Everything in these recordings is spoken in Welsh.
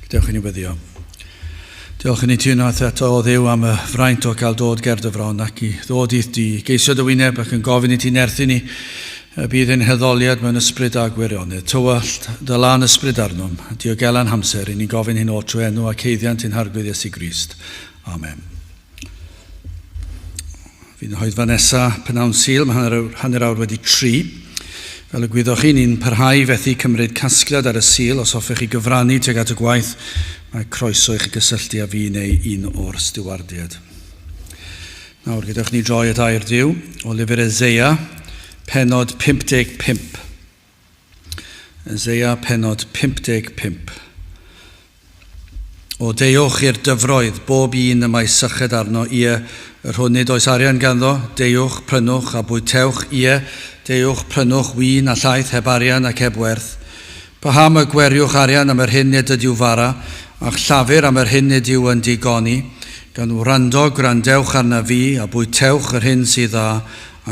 Gadewch i ni weddio. Diolch i ni ti unwaith eto o Dduw am y fraint o gael dod ger dy fron ac i ddod i'th di, geisio dy wyneb ac yn gofyn i ti nerthu ni y bydd ein heddoliad mewn ysbryd a gwirionedd. Tywallt dy lân ysbryd arnom, diogela'n hamser, i ni'n gofyn hyn oll trwy enw ac haeddiant ein Harglwydd Iesu Grist. Amen. Fi'n hoedfa nesa pnawn Sul, mae hanner, hanner awr wedi tri. Fel y gwyddoch chi, ni'n parhau i fethu cymryd casgliad ar y Sul. Os hoffech chi gyfrannu tuag at y gwaith, mae croeso i chi gysylltu â fi neu un o'r stiwardiaid. Nawr, gadewch ni droi at air Duw o lyfr Eseia, pennod 55. Eseia, pennod 55. O deuwch i'r dyfroedd, bob un y mae syched arno, ie, yr hwn nid oes arian ganddo, deuwch, prynwch, a bwytewch, ie, deuwch, prynwch win a llaeth heb arian ac heb werth. Paham y gweriwch arian am yr hyn nid ydyw fara, a'ch llafur am yr hyn nid yw yn digoni? Gan wrando, gwrandewch arnaf fi, a bwytewch yr hyn sydd dda,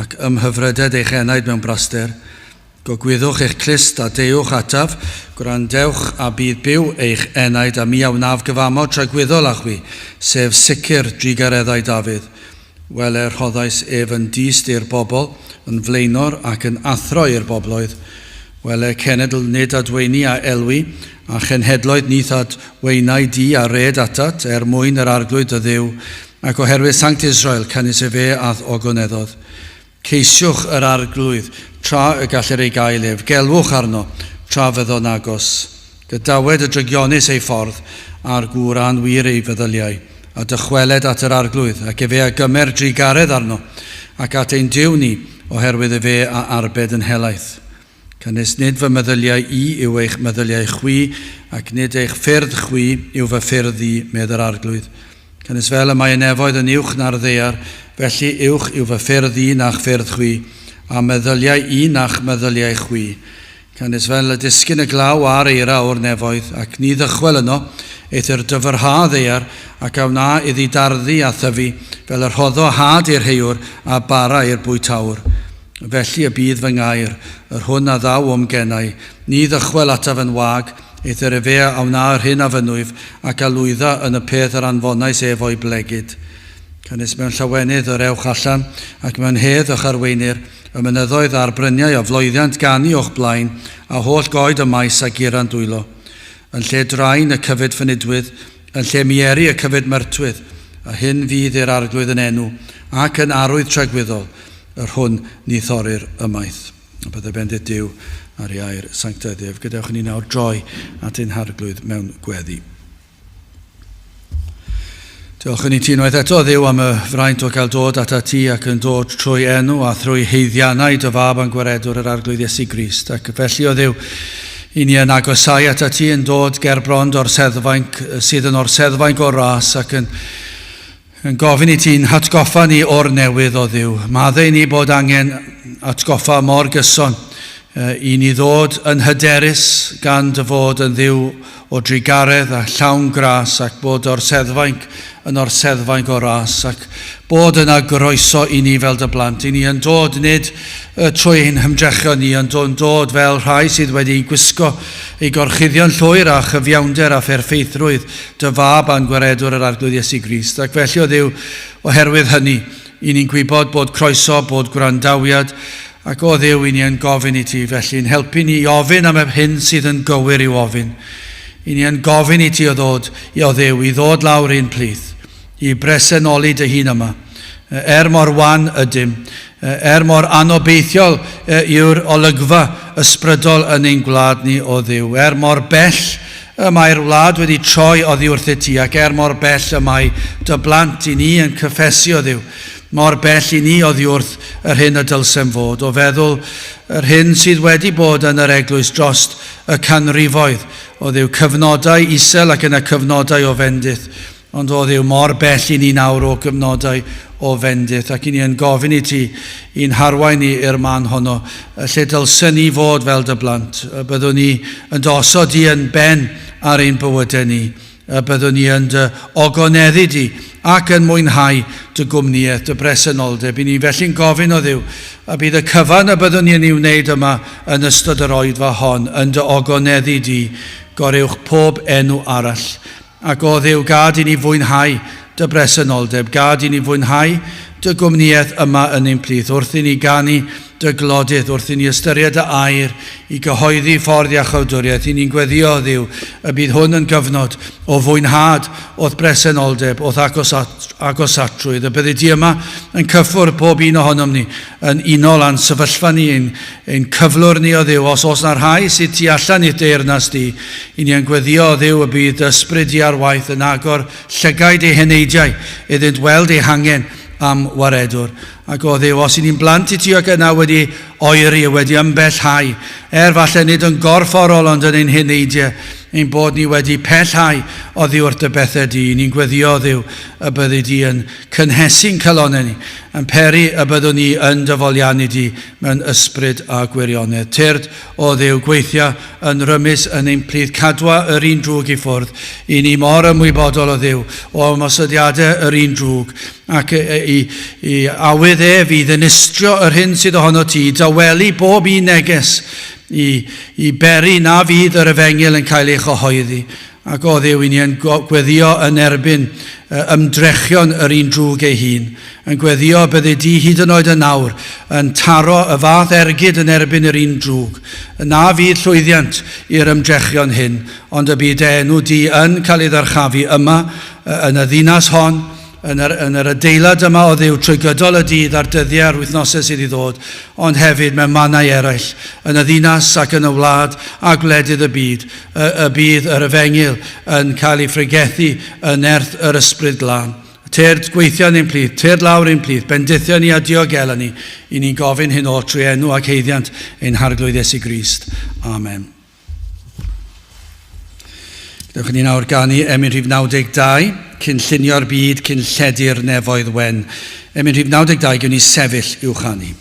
ac ymhyfryded eich enaid mewn braster. Gogwyddwch eich clust a deuwch ataf, gwrandewch a bydd byw eich enaid, a mi a wnaf gyfamod tragwyddol â chwi, sef sicr drugareddau Dafydd. Wele, rhoddais ef yn dyst i'r bobl, yn flaenor ac yn athro i'r bobloedd. Wele, cenedl nid adweini a elwi, a chenhedloedd nith adweinai di a red atat, er mwyn yr Arglwydd dy Dduw, ac oherwydd Sanct Israel, canys efe a'th ogoneddodd. Ceisiwch yr Arglwydd tra y gallir ei gael ef, gelwch arno tra fyddo'n agos. Gadawed y drygionus ei ffordd, a'r gŵr anwir ei feddyliau, a dychweled at yr Arglwydd, ac efe a gymer drugaredd arno, ac at ein Duw ni, oherwydd efe a arbed yn helaeth. Canys nid fy meddyliau i yw eich meddyliau chwi, ac nid eich ffyrdd chwi yw fy ffyrdd i, medd yr Arglwydd. Canys fel y mae y nefoedd yn uwch na'r ddaear, felly uwch yw fy ffyrdd i na'ch ffyrdd chwi, a meddyliau i na'ch meddyliau chwi. Canys fel y disgyn y glaw a'r eira o'r nefoedd, ac ni ddychwel yno, eithr dyfrha ddaear, ac a wna iddi darddu a thyfu, fel y rhoddo had i'r heuwr, a bara i'r bwytawr. Felly y bydd fy ngair, yr hwn a ddaw o'm genau, ni ddychwel ataf yn wag, eithr efe a wna yr hyn a fynnwyf, ac a lwydda yn y peth yr anfonais ef o'i blegid. Canys mewn llawenydd yr ewch allan, ac mewn hedd y'ch arweinir, y mynyddoedd a'r bryniau a floeddiant ganu o'ch blaen, a holl goed y maes a gurant dwylo. Yn lle drain y cyfyd ffynidwydd, Yn lle mieri y cyfyd myrtwydd, a hyn fydd i'r Arglwydd yn enw, ac yn arwydd tragwyddol, yr hwn ni thorir ymaith. A bydde bendith Duw ar ei air sanctaidd ef. Gadewch i ni nawr droi at ein Harglwydd mewn gweddi. Diolch yn i ti unwaith eto, Dduw, am y fraint o gael dod atat ti ac yn dod trwy enw a thrwy haeddiannau dy fab a'n gwaredwr yr Arglwydd Iesu Grist. Ac felly, o Dduw, i ni yn agosau atat ti yn dod ger bron d'orseddfainc sydd yn orseddfainc o ras ac yn, yn gofyn i ti'n hatgoffa ni o'r newydd, o Dduw. Maddau ni bod angen atgoffa mor gyson i ni ddod yn hyderus gan dy fod yn Dduw o drugaredd a llawn gras ac bod orseddfainc yn orseddfainc o ras ac bod yna groeso i ni fel dy blant. I ni yn dod nid trwy ein hymdrechion ni, ond yn dod fel rhai sydd wedi gwisgo eu gorchuddion llwyr a chyfiawnder a pherffeithrwydd dy fab a'n gwaredwr yr Arglwydd Iesu Grist. Ac felly o Dduw, oherwydd hynny, i ni'n gwybod bod croeso, bod gwrandawiad, Ac o Dduw, i ni yn gofyn i ti, felly, yn helpu ni i ofyn am yr hyn sydd yn gywir i'w ofyn. I ni yn gofyn i ti o ddod, i o Dduw, i ddod lawr i'n plith, i bresenoli dy hun yma. Er mor wan ydym, er mor anobeithiol yw'r olygfa ysbrydol yn ein gwlad ni o Dduw, er mor bell y mae'r wlad wedi troi oddi wrthyt ti, ac er mor bell y mae dy blant i ni yn cyffesu o Dduw, mor bell i ni oddi wrth yr hyn y dylsem fod, o feddwl yr hyn sydd wedi bod yn yr eglwys drost y canrifoedd, o Dduw, cyfnodau isel ac yna cyfnodau o fendith, ond o Dduw, mor bell i ni nawr o gyfnodau o fendith, ac i ni yn gofyn i ti i'n harwain ni i'r man honno, lle dylsen ni fod fel dy blant, y byddwn ni yn dy osod di yn ben ar ein bywydau ni, Y byddwn ni yn dy ogoneddu di ac yn mwynhau dy gwmnïaeth, dy bresenoldeb. I ni felly'n gofyn o Dduw, y bydd y cyfan y byddwn ni yn ei wneud yma yn ystod yr oedfa hon yn dy ogoneddu di. goruwch pob enw arall. Ac o Dduw, gad i ni fwynhau dy bresenoldeb, gad i ni fwynhau dy gwmnïaeth yma yn ein plith, wrth i ni ganu dy glodydd, wrth i ni ystyried dy air i gyhoeddi ffordd iachawdwriaeth. I ni'n gweddio, Dduw, y bydd hwn yn gyfnod o fwynhad o'th bresenoldeb, o'th agosatrwydd. Y byddi di yma yn cyffwrdd pob un ohonom ni, yn unol â'n sefyllfa ni, ein, ein cyflwr ni o Dduw. Os oes na rhai sydd tu allan i'r deyrnas di, i ni yn gweddio, o Dduw, y bydd dy ysbryd di ar waith yn agor llygaid eu heneidiau iddynt weld eu hangen am waredwr. Ac o Dduw, os i ni'n blant i ti ac yna wedi oeri, wedi ymbellhau, er falle nid yn gorfforol ond yn ein heneidiau, ein bod ni wedi pellhau oddi wrth dy bethau di, ni'n gweddio, Dduw, y byddi di yn cynhesu'n calonnau ni, yn peri y byddwn ni yn dy foliannu di mewn ysbryd a gwirionedd. Tyrd, o Dduw, gweithia yn rymus yn ein plith, cadwa yr un drwg i ffwrdd, i ni mor ymwybodol o Dduw, o ymosodiadau yr un drwg, ac i, i awydd ef i ddinistrio yr hyn sydd ohono ti, dawelu bob un neges, i, i beri na fydd yr efengyl yn cael ei chyhoeddi. Ac o Dduw, i ni yn gweddio yn erbyn ymdrechion yr un drwg ei hun, yn gweddio byddi di hyd yn oed yn awr yn taro y fath ergyd yn erbyn yr un drwg. Na fydd llwyddiant i'r ymdrechion hyn, ond y bydd dy enw di yn cael ei ddyrchafu yma yn y ddinas hon, yn yr, yn yr adeilad yma o Dduw trwy gydol y dydd a'r dyddiau a'r wythnosau sydd i ddod, ond hefyd mewn mannau eraill, yn y ddinas ac yn y wlad a gwledydd y byd, y, y bydd yr efengyl yn cael ei phregethu yn nerth yr Ysbryd Glân. Tyrd gweithio yn ein plith, tyrd lawr ein plith, bendithio ni a diogela ni, i ni'n gofyn hyn oll trwy enw ac haeddiant ein Harglwydd Iesu Grist. Amen. Dewch i ni nawr ganu emyn rhif 92, cyn llunio'r byd, cyn lledu'r nefoedd wen. Emyn rhif 92, gewn ni sefyll i'w chanu.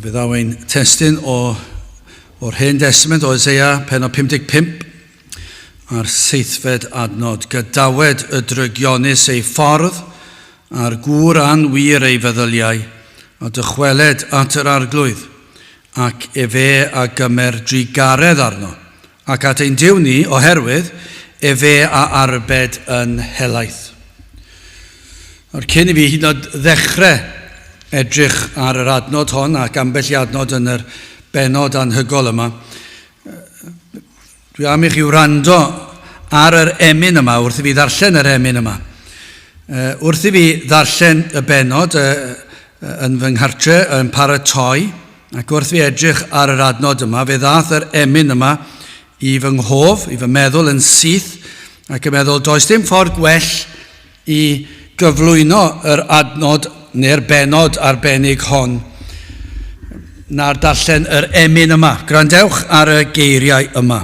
A fe ddaw ein testun o, o'r Hen Testament o Isaiah penod 55 a'r seithfed adnod. Gadawed y drygionus ei ffordd a'r gŵr anwir ei feddyliau, a dychweled at yr arglwydd, ac efe a gymer drugaredd arno, ac at ein Duw ni, oherwydd efe a arbed yn helaeth. Nawr, cyn i fi hyd yn oed ddechrau edrych ar yr adnod hon ac ambell i adnod yn yr benod anhygol yma, dwi am i chi wrando ar yr emyn yma wrth i fi ddarllen yr emyn yma. Wrth i fi ddarllen y benod yn fy nghartre yn paratoi, ac wrth fi edrych ar yr adnod yma, fe ddath yr emyn yma i fy nghof, i fy meddwl yn syth, ac yn meddwl, does dim ffordd gwell i gyflwyno yr adnod neu'r bennod arbennig hon na'r darllen yr emyn yma. Gwrandewch ar y geiriau yma.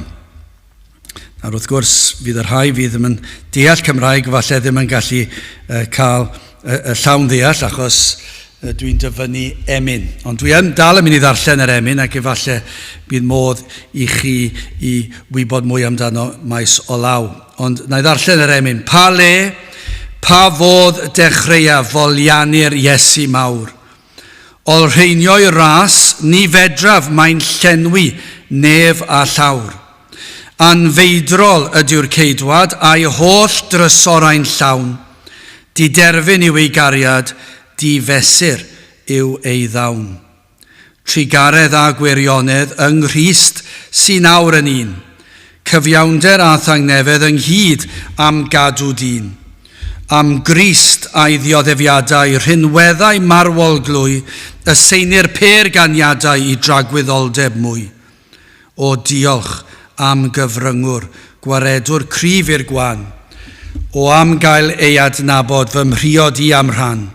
Nawr wrth gwrs, fydd y rhai fydd ddim yn deall Cymraeg falle ddim yn gallu uh, cael y, y llawn ddeall achos uh, dwi'n dyfynnu emyn. Ond dwi yn dal yn mynd i ddarllen yr emyn ac efallai bydd modd i chi i wybod mwy amdano maes o law. Ond na i ddarllen yr emyn. Pa le, pa fodd dechreia foliannu'r Iesu mawr? Olrheinio'i ras, ni fedraf, mae'n llenwi nef a llawr. Anfeidrol ydyw'r ceidwad, a'i holl drysorau'n llawn. Diderfyn yw ei gariad, difesur yw ei ddawn. Trugaredd a gwirionedd yng Nghrist sy'n awr yn un. Cyfiawnder a thangnefedd ynghyd am gadw dyn. Am Grist a'i ddioddefiadau, rhinweddau marwol glwy, y seinir pêr ganiadau i dragwyddoldeb mwy. O diolch am gyfryngwr, gwaredwr cryf i'r gwan. O am gael ei adnabod, fy mhriod i am rhan.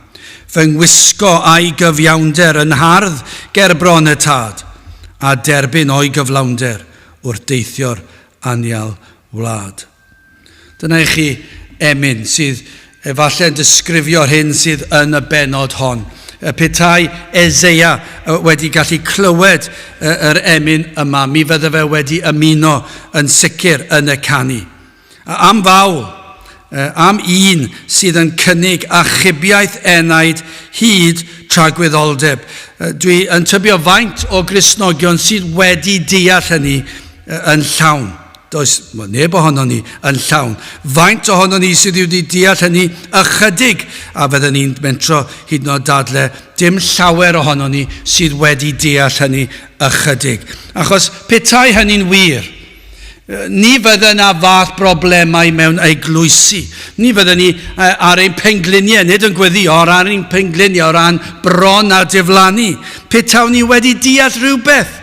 Fy ngwisgo a'i gyfiawnder yn hardd ger bron y Tad, a derbyn o'i gyflawnder wrth deithio'r anial wlad. Dyna i chi emyn sydd efallai yn disgrifio'r hyn sydd yn y bennod hon. Petai Eseia wedi gallu clywed yr emyn yma, mi fydde fe wedi ymuno yn sicr yn y canu. Am fawl, am un sydd yn cynnig achubiaeth enaid hyd tragwyddoldeb. Dwi yn tybio faint o Gristnogion sydd wedi deall hynny yn llawn. Does well, neb ohonon ni yn llawn. Faint ohonon ni sydd wedi deall hynny ychydig, a fydden ni'n mentro hyd yn oed dadle, dim llawer ohonon ni sydd wedi deall hynny ychydig. Achos petai hynny'n wir, ni fydde yna fath broblemau mewn eglwysi. Ni fydden ni ar ein pengliniau, nid yn gweddio, ar ein pengliniau o ran bron a diflannu. Petawn ni wedi deall rhywbeth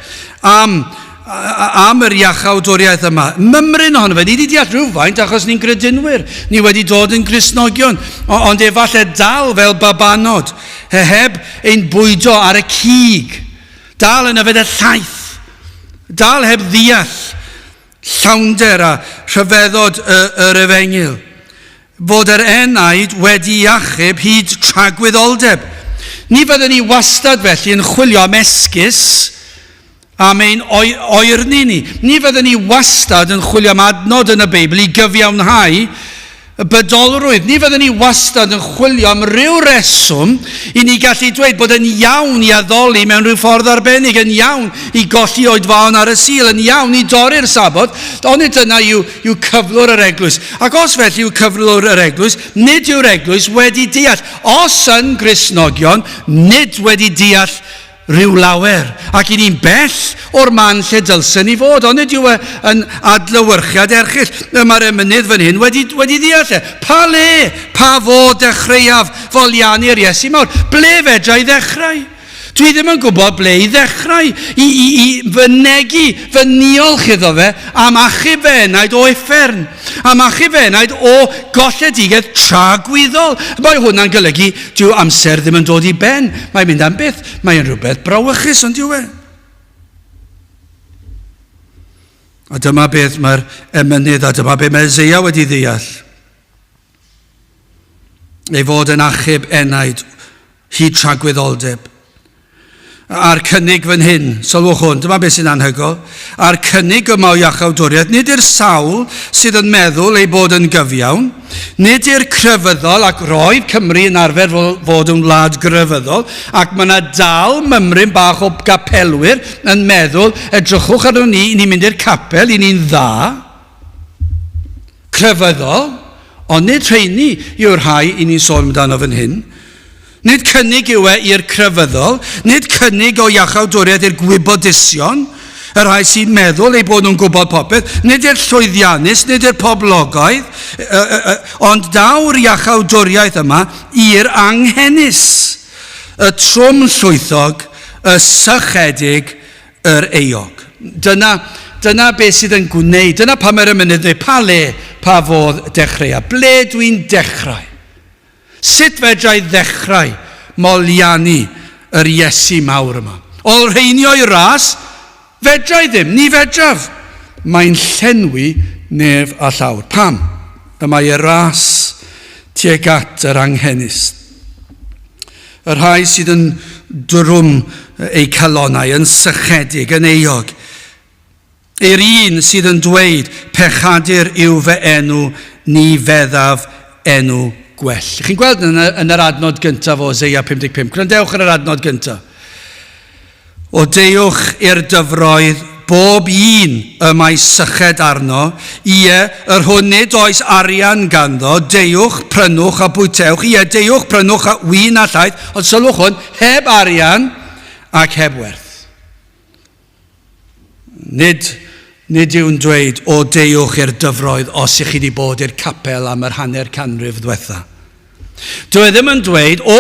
am am yr iachawdwriaeth yma. Mymryn ohono fe. Ni wedi deall rhywfaint achos ni'n gredinwyr. Ni wedi dod yn Gristnogion, ond efallai dal fel babanod, heb ein bwydo ar y cig. Dal yn yfed y llaeth. Dal heb ddeall llawnder a rhyfeddod y, yr efengyl. Fod yr enaid wedi achub hyd tragwyddoldeb. Ni fyddwn ni wastad felly yn chwilio am esgus am ein oerni ni. Ni fyddwn ni wastad yn chwilio am adnod yn y Beibl i gyfiawnhau y bydolrwydd. Ni fyddwn ni wastad yn chwilio am ryw reswm i ni gallu dweud bod yn iawn i addoli mewn rhyw ffordd arbennig, yn iawn i golli oedfaon ar y Sul, yn iawn i dorri'r Sabot, onid dyna yw, yw cyflwr yr eglwys. Ac os felly yw cyflwr yr eglwys, nid yw'r eglwys wedi deall. Os yn Gristnogion, nid wedi deall rhyw lawer, ac i ni'n bell o'r man lle dylsen ni fod, onid yw e yn adlewyrchiad erchyll? Y mae'r emynydd fan hyn wedi, wedi ddeall e. Pa le, pa fodd dechreuaf foliannu'r Iesu mawr? Ble fedra i ddechrau? Dwi ddim yn gwybod ble i ddechrau, i, i, i fynegi fy niolch iddo fe am achub fy enaid o uffern, am achub fy enaid o golledigaeth tragwyddol. Mae hwnna'n golygu Dyw amser ddim yn dod i ben. Mae'n mynd am byth. Mae'n rhywbeth brawychus, ond yw e? A dyma beth mae'r emynydd, a dyma beth mae Ezeia wedi ddeall. Ei fod yn achub enaid hyd tragwyddoldeb. A'r cynnig fan hyn, sylwch hwn, dyma beth sy'n anhygoel, a'r cynnig yma o iachawdwriaeth, nid i'r sawl sydd yn meddwl ei bod yn gyfiawn, nid i'r crefyddol, ac roedd Cymru yn arfer fod yn wlad grefyddol, ac mae yna dal mymryn bach o gapelwyr yn meddwl, edrychwch arno ni, i ni'n mynd i'r capel, i ni'n dda, crefyddol, ond nid rheini yw'r rhai i ni'n sôn amdano fan hyn. Nid cynnig yw e i'r crefyddol, nid cynnig o iachawdwriaeth i'r gwybodusion, y rhai sy'n meddwl eu bod nhw'n gwybod popeth, nid i'r llwyddiannus, nid i'r poblogaidd, ond daw'r iachawdwriaeth yma i'r anghenus, y trwm llwythog, y sychedig, yr euog. Dyna, dyna beth sydd yn gwneud, dyna pam mae'r emynydd dweud, pa le, pa fodd dechreuaf, ble dwi'n dechrau? Sut fedra i ddechrau moliannu yr Iesu mawr yma? Olrheinio i ras? Fedra i ddim, ni fedraf. Mae'n llenwi nef a llawr. Pam? Y mae y ras tuag at yr anghenus. Y rhai sydd yn drwm eu calonnau, yn sychedig, yn euog. I'r un sydd yn dweud, Pechadur yw fy enw, ni feddaf enw gwell. Chi'n gweld yn, yn yr adnod gyntaf o Eseia 55. Gwrandewch ar yr adnod gyntaf. O deuwch i'r dyfroedd, bob un y mae syched arno, ie, yr hwn nid oes arian ganddo, deuwch, prynwch a bwytewch, ie, deuwch, prynwch a win a llaeth, ond sylwch hwn, heb arian ac heb werth. Nid, nid yw'n dweud, o deuwch i'r dyfroedd os ych chi wedi bod i'r capel am yr hanner canrif ddwetha. Dyw e ddim yn dweud, o,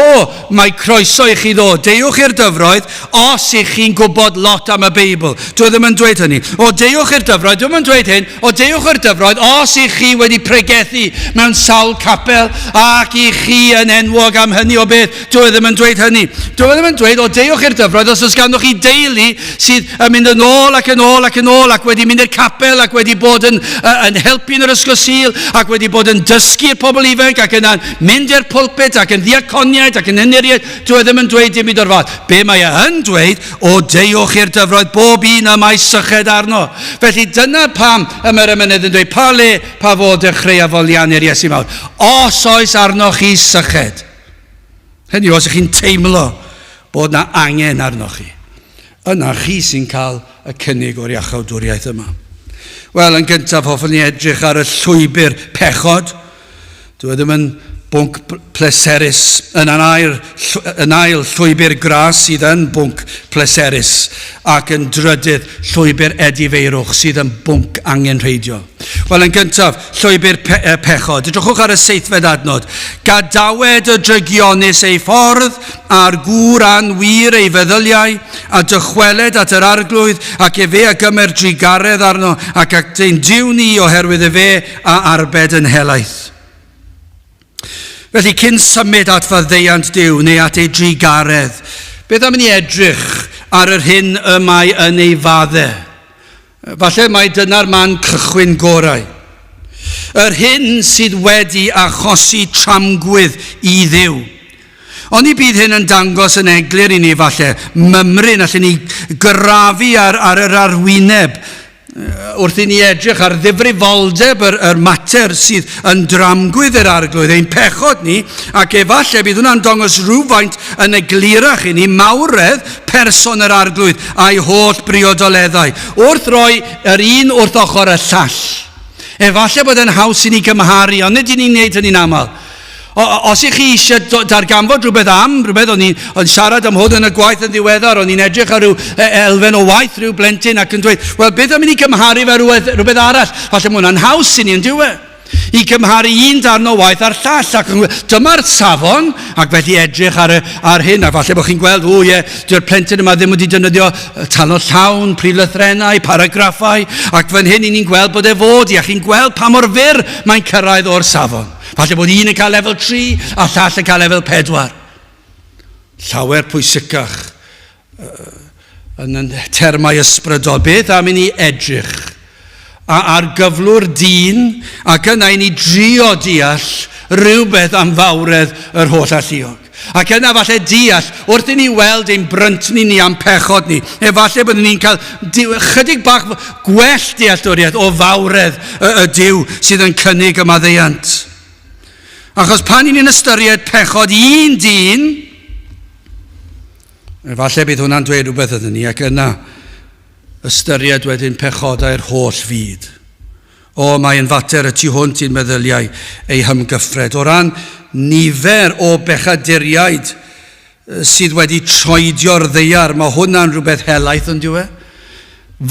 mae croeso i chi ddod, deuwch i'r dyfroedd os ych chi'n gwybod lot am y Beibl. Dyw e ddim yn dweud hynny. O, deuwch i'r dyfroedd, dyw e ddim yn dweud hyn, o, deuwch i'r dyfroedd os ych chi wedi pregethu mewn sawl capel ac i chi yn enwog am hynny o beth. Dyw e ddim yn dweud hynny. Dyw e ddim yn dweud, o deuwch i'r dyfroedd os oes ganddoch chi deulu sydd yn mynd yn ôl ac yn ôl ac yn ôl ac wedi mynd i'r capel ac wedi bod yn, yn helpu yn yr ysgol Sul ac wedi bod yn dysgu'r pobl ifanc ac yna'n mynd i'r pulpit ac yn ddiaconiaid ac yn henuriaid. Dyw e ddim yn dweud dim byd o'r fath. Be mae e yn dweud, o deuwch i'r dyfroedd bob un y mae syched arno. Felly dyna pam y mae'r emynydd yn dweud, pa le, pa fodd dechreuaf foliannu'r Iesu mawr. Os oes arnoch chi syched, Hynny yw, os ych chi'n teimlo bod na angen arnoch chi, yna chi sy'n cael y cynnig o'r iachawdwriaeth yma. Wel, yn gyntaf, hoffwn ni edrych ar y llwybr pechod. Dwi e ddim yn bwnc pleserus. Yn ail, yn ail llwybr gras sydd yn bwnc pleserus ac yn drydydd llwybr edifeirwch sydd yn bwnc angenrheidiol. Wel, yn gyntaf, llwybr pe pechod. Edrychwch ar y seithfed adnod. Gadawed y drygionus ei ffordd, a'r gŵr anwir ei feddyliau, a dychweled at yr arglwydd, ac efe a gymer drugaredd arno, ac at ein Duw ni, oherwydd efe a arbed yn helaeth. Felly, cyn symud at faddeuant Duw neu at ei drugaredd, beth am i ni edrych ar yr hyn y mae yn ei fadde? Falle mai dyna'r man cychwyn gorau. Yr hyn sydd wedi achosi tramgwydd i Dduw. Oni bydd hyn yn dangos yn eglur i ni falle, mymryn allen ni grafu ar, ar yr arwyneb wrth i ni edrych ar ddifrifoldeb yr, yr mater sydd yn dramgwydd i'r arglwydd, ein pechod ni, ac efallai bydd hwnna'n dangos rhywfaint yn eglurach i ni mawredd person yr Arglwydd a'i holl briodoleddau, wrth roi yr un wrth ochr y llall. Efallai bod e'n haws i ni gymharu, ond nid i ni'n gwneud hynny'n aml. O, os ych chi eisiau darganfod rhywbeth am rhywbeth, o'n i'n siarad am hwn yn y gwaith yn ddiweddar, o'n i'n edrych ar rhyw e, elfen o waith rhyw blentyn ac yn dweud, wel, beth am i ni gymharu fe rhywbeth, rhywbeth arall? Falle mae hwnna'n haws i ni, yn dyw e? i gymharu un darn o waith â'r llall, ac dyma'r safon, ac felly edrych ar, y, ar hyn, a falle bod chi'n gweld, o ie, dyw'r plentyn yma ddim wedi defnyddio tanod llawn, priflythrennau, paragraffau, ac fan hyn i ni'n gweld bod e fod i, a chi'n gweld pa mor fyr mae'n cyrraedd o'r safon. Falle bod un yn cael lefel 3, a llall yn cael lefel 4. Llawer pwysicach yn termau ysbrydol. Beth am i ni edrych a ar gyflwr dyn ac yna i ni drio deall rhywbeth am fawredd yr holl alluog. Ac yna falle deall, wrth i ni weld ein bryntni ni a'n pechod ni, efallai byddwn ni'n cael chydig bach gwell dealltwriaeth o fawredd y, y Duw sydd yn cynnig y maddeuant. Achos pan ni'n ystyried pechod un dyn, efallai bydd hwnna'n dweud rhywbeth ydyn ni, ac yna ystyried wedyn pechodau'r holl fyd. O, mae yn fater y tu hwnt i'n meddyliau ei hymgyffred. O ran nifer o bechaduriaid sydd wedi troedio'r ddaear, mae hwnna'n rhywbeth helaeth yn dyw e?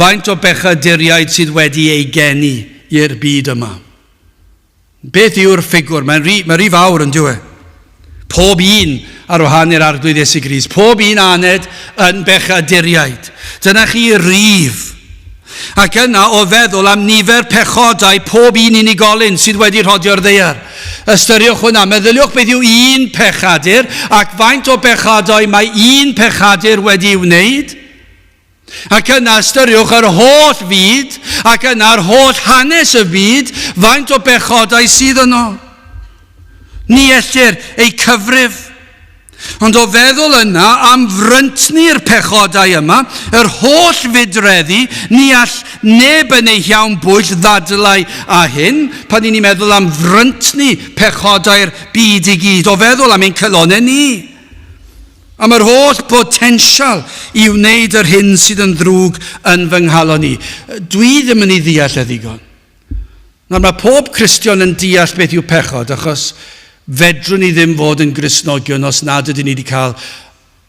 Faint o bechaduriaid sydd wedi ei geni i'r byd yma? Beth yw'r ffigwr? Mae'n rhy, mae rhy fawr yn dyw e? Pob un ar wahân i'r Arglwydd Iesu Grist, pob un aned yn bechaduriaid. Dyna chi rif. Ac yna o feddwl am nifer pechodau pob un unigolyn sydd wedi rhodio'r ddaear. Ystyriwch hwnna, meddyliwch beth yw un pechadur ac faint o bechodau mae un pechadur wedi ei wneud. Ac yna ystyriwch yr holl fyd, ac yna'r holl hanes y byd, faint o bechodau sydd yno. Ni ellir eu cyfrif. Ond o feddwl yna am fryntni'r pechodau yma, yr holl fudreddi, ni all neb yn ei hiawn bwyll ddadlau â hyn, pan ni'n meddwl am fryntni pechodau'r byd i gyd, o feddwl am ein calonnau ni. Am yr holl botensial i wneud yr hyn sydd yn ddrwg yn fy nghalon i. Dwi ddim yn ei ddeall e ddigon. Nawr mae pob Cristion yn deall beth yw pechod, achos fedrwn ni ddim fod yn Gristnogion os nad ydyn ni wedi cael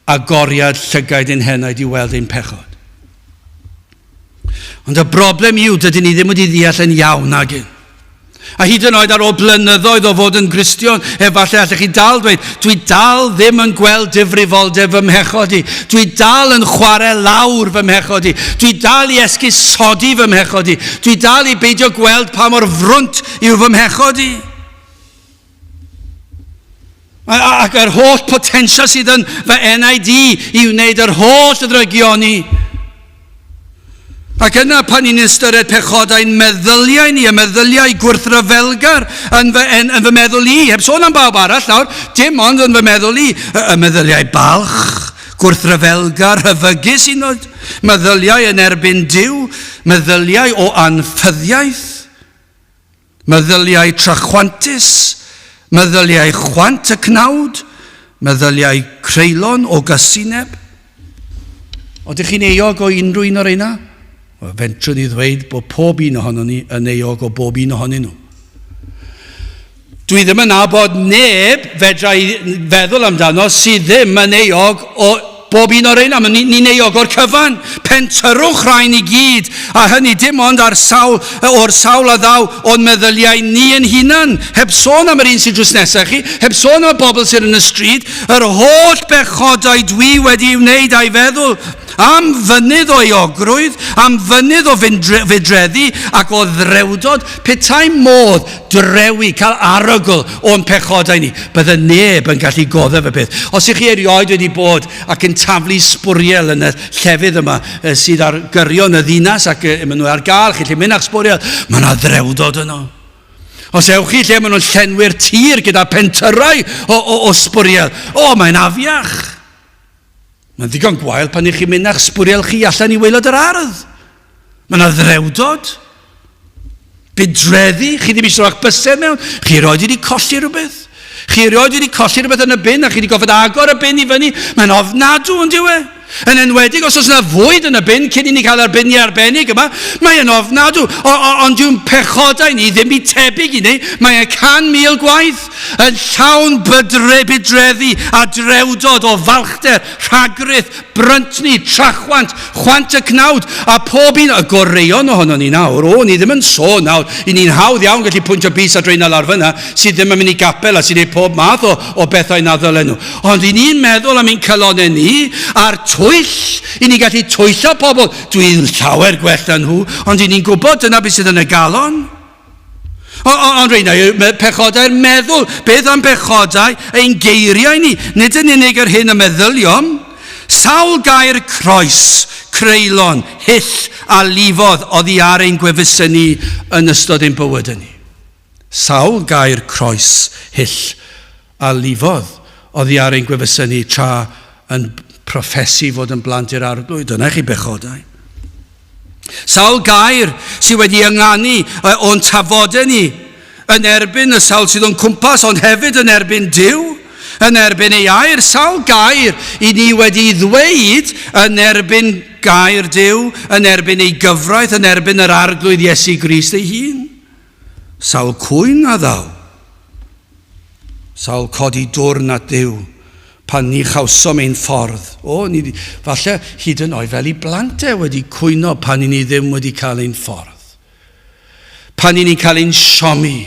agoriad llygaid ein henaid i weld ein pechod. Ond y broblem yw, dydyn ni ddim wedi ddeall yn iawn nag un. A hyd yn oed ar ôl blynyddoedd o fod yn Gristion, efallai allech chi dal dweud, dwi dal ddim yn gweld difrifoldeb fy mhechod i. Dwi dal yn chwarae lawr fy mhechod i. Dwi dal i esgusodi fy mhechod i. Dwi dal i beidio gweld pa mor frwnt yw fy mhechod i. Ac yr holl potensial sydd yn fy enaid i i wneud yr holl ddrygioni. Ac yna pan ni'n ystyried pechodau'n meddyliau ni, y meddyliau gwrthryfelgar yn fy, en, yn fy meddwl i, heb sôn am bawb arall nawr, dim ond yn fy meddwl i, y, y meddyliau balch, gwrthryfelgar, rhyfygus un oed, meddyliau yn erbyn Duw, meddyliau o anffyddiaeth, Meddyliau trachwantus, meddyliau chwant y cnawd, meddyliau creulon o gasineb. Odych chi'n euog o unrhyw un o'r reina? Wel, fentrwn i ddweud bod pob un ohonon ni yn euog o bob un ohonyn nhw. Dwi ddim yn nabod neb fedra i feddwl amdano sydd ddim yn euog o Bob un o'r reina, ni'n euog o'r cyfan. Pentyrrwch rhain i gyd, a hynny dim ond ar sawl, o'r sawl a ddaw o'n meddyliau ni yn hunan, heb sôn am yr un sy'n drws nesaf chi, heb sôn am y bobl sydd yn y stryd, yr holl bechodau dwi wedi ei wneud a'i feddwl, am fynydd o euogrwydd, am fynydd o fudreddi ac o ddrewdod, petai modd drewi, cael arogl o'n pechodau ni. Bydde neb yn gallu goddef y peth. Os ych chi erioed wedi bod ac yn taflu sbwriel yn y llefydd yma sydd ar gyrion y ddinas ac maen nhw ar gael, chi'n gallu mynd â'ch sbwriel, mae yna ddrewdod yno. Os ewch chi lle maen nhw'n llenwi'r tir gyda pentyrrau o, o, o sbwriel, o, mae'n afiach. Mae'n ddigon gwael pan ych chi'n mynd â'ch sbwriel chi allan i waelod yr ardd. Mae yna ddrewdod. Budreddi, chi ddim eisiau rhoi'ch bysedd mewn, chi erioed wedi colli rhywbeth. Chi erioed wedi colli rhywbeth yn y bin a chi wedi gofod agor y bin i fyny. Mae'n ofnadw yn dyw e. Yn enwedig os oes yna fwyd yn y bin cyn i ni cael yr biniau arbennig yma, mae yn ofnadw. O, o, ond dyw'n pechodau ni ddim byd tebyg i ni. Mae e 100,000 gwaith. Yn llawn bydre, budreddi a drewdod o falchder, rhagrith, bryntni, trachwant, chwant y cnawd, a pob un, y goreuon ohonon ni nawr, o, ni ddim yn sôn nawr, i ni'n hawdd iawn gallu pwyntio bys at reina lawr fyna, sydd ddim yn mynd i gapel a sy'n gwneud pob math o, o bethau na ddylen nhw. Ond i ni'n meddwl am ein calonnau ni, a'r twyll, i ni'n gallu twyllo pobl, dwi'n llawer gwell na nhw, ond i ni'n gwybod dyna beth sydd yn y galon. Ond reina yw pechodau'r meddwl. Beth am pechodau ein geiriau ni? Nid yn unig yr hyn y meddyliom. Sawl gair croes, creulon, hyll a lifodd oddi ar ein gwefusau ni yn ystod ein bywydau ni. Sawl gair croes, hyll a lifodd oddi ar ein gwefusau ni tra yn proffesu fod yn blant i'r Arglwydd. Dyna chi bechodau. Sawl gair sydd wedi ynganu o'n tafodau ni yn erbyn y sawl sydd o'n cwmpas, ond hefyd yn erbyn Duw, yn erbyn ei air. Sawl gair i ni wedi ddweud yn erbyn gair Duw, yn erbyn ei gyfraith, yn erbyn yr Arglwydd Iesu Grist ei hun. Sawl cwyn a ddaw. Sawl codi dwrn at Dduw pan ni chawsom ein ffordd. O, ni, falle hyd yn oed fel i blant e wedi cwyno pan i ni ddim wedi cael ein ffordd. Pan i ni'n cael ein siomi.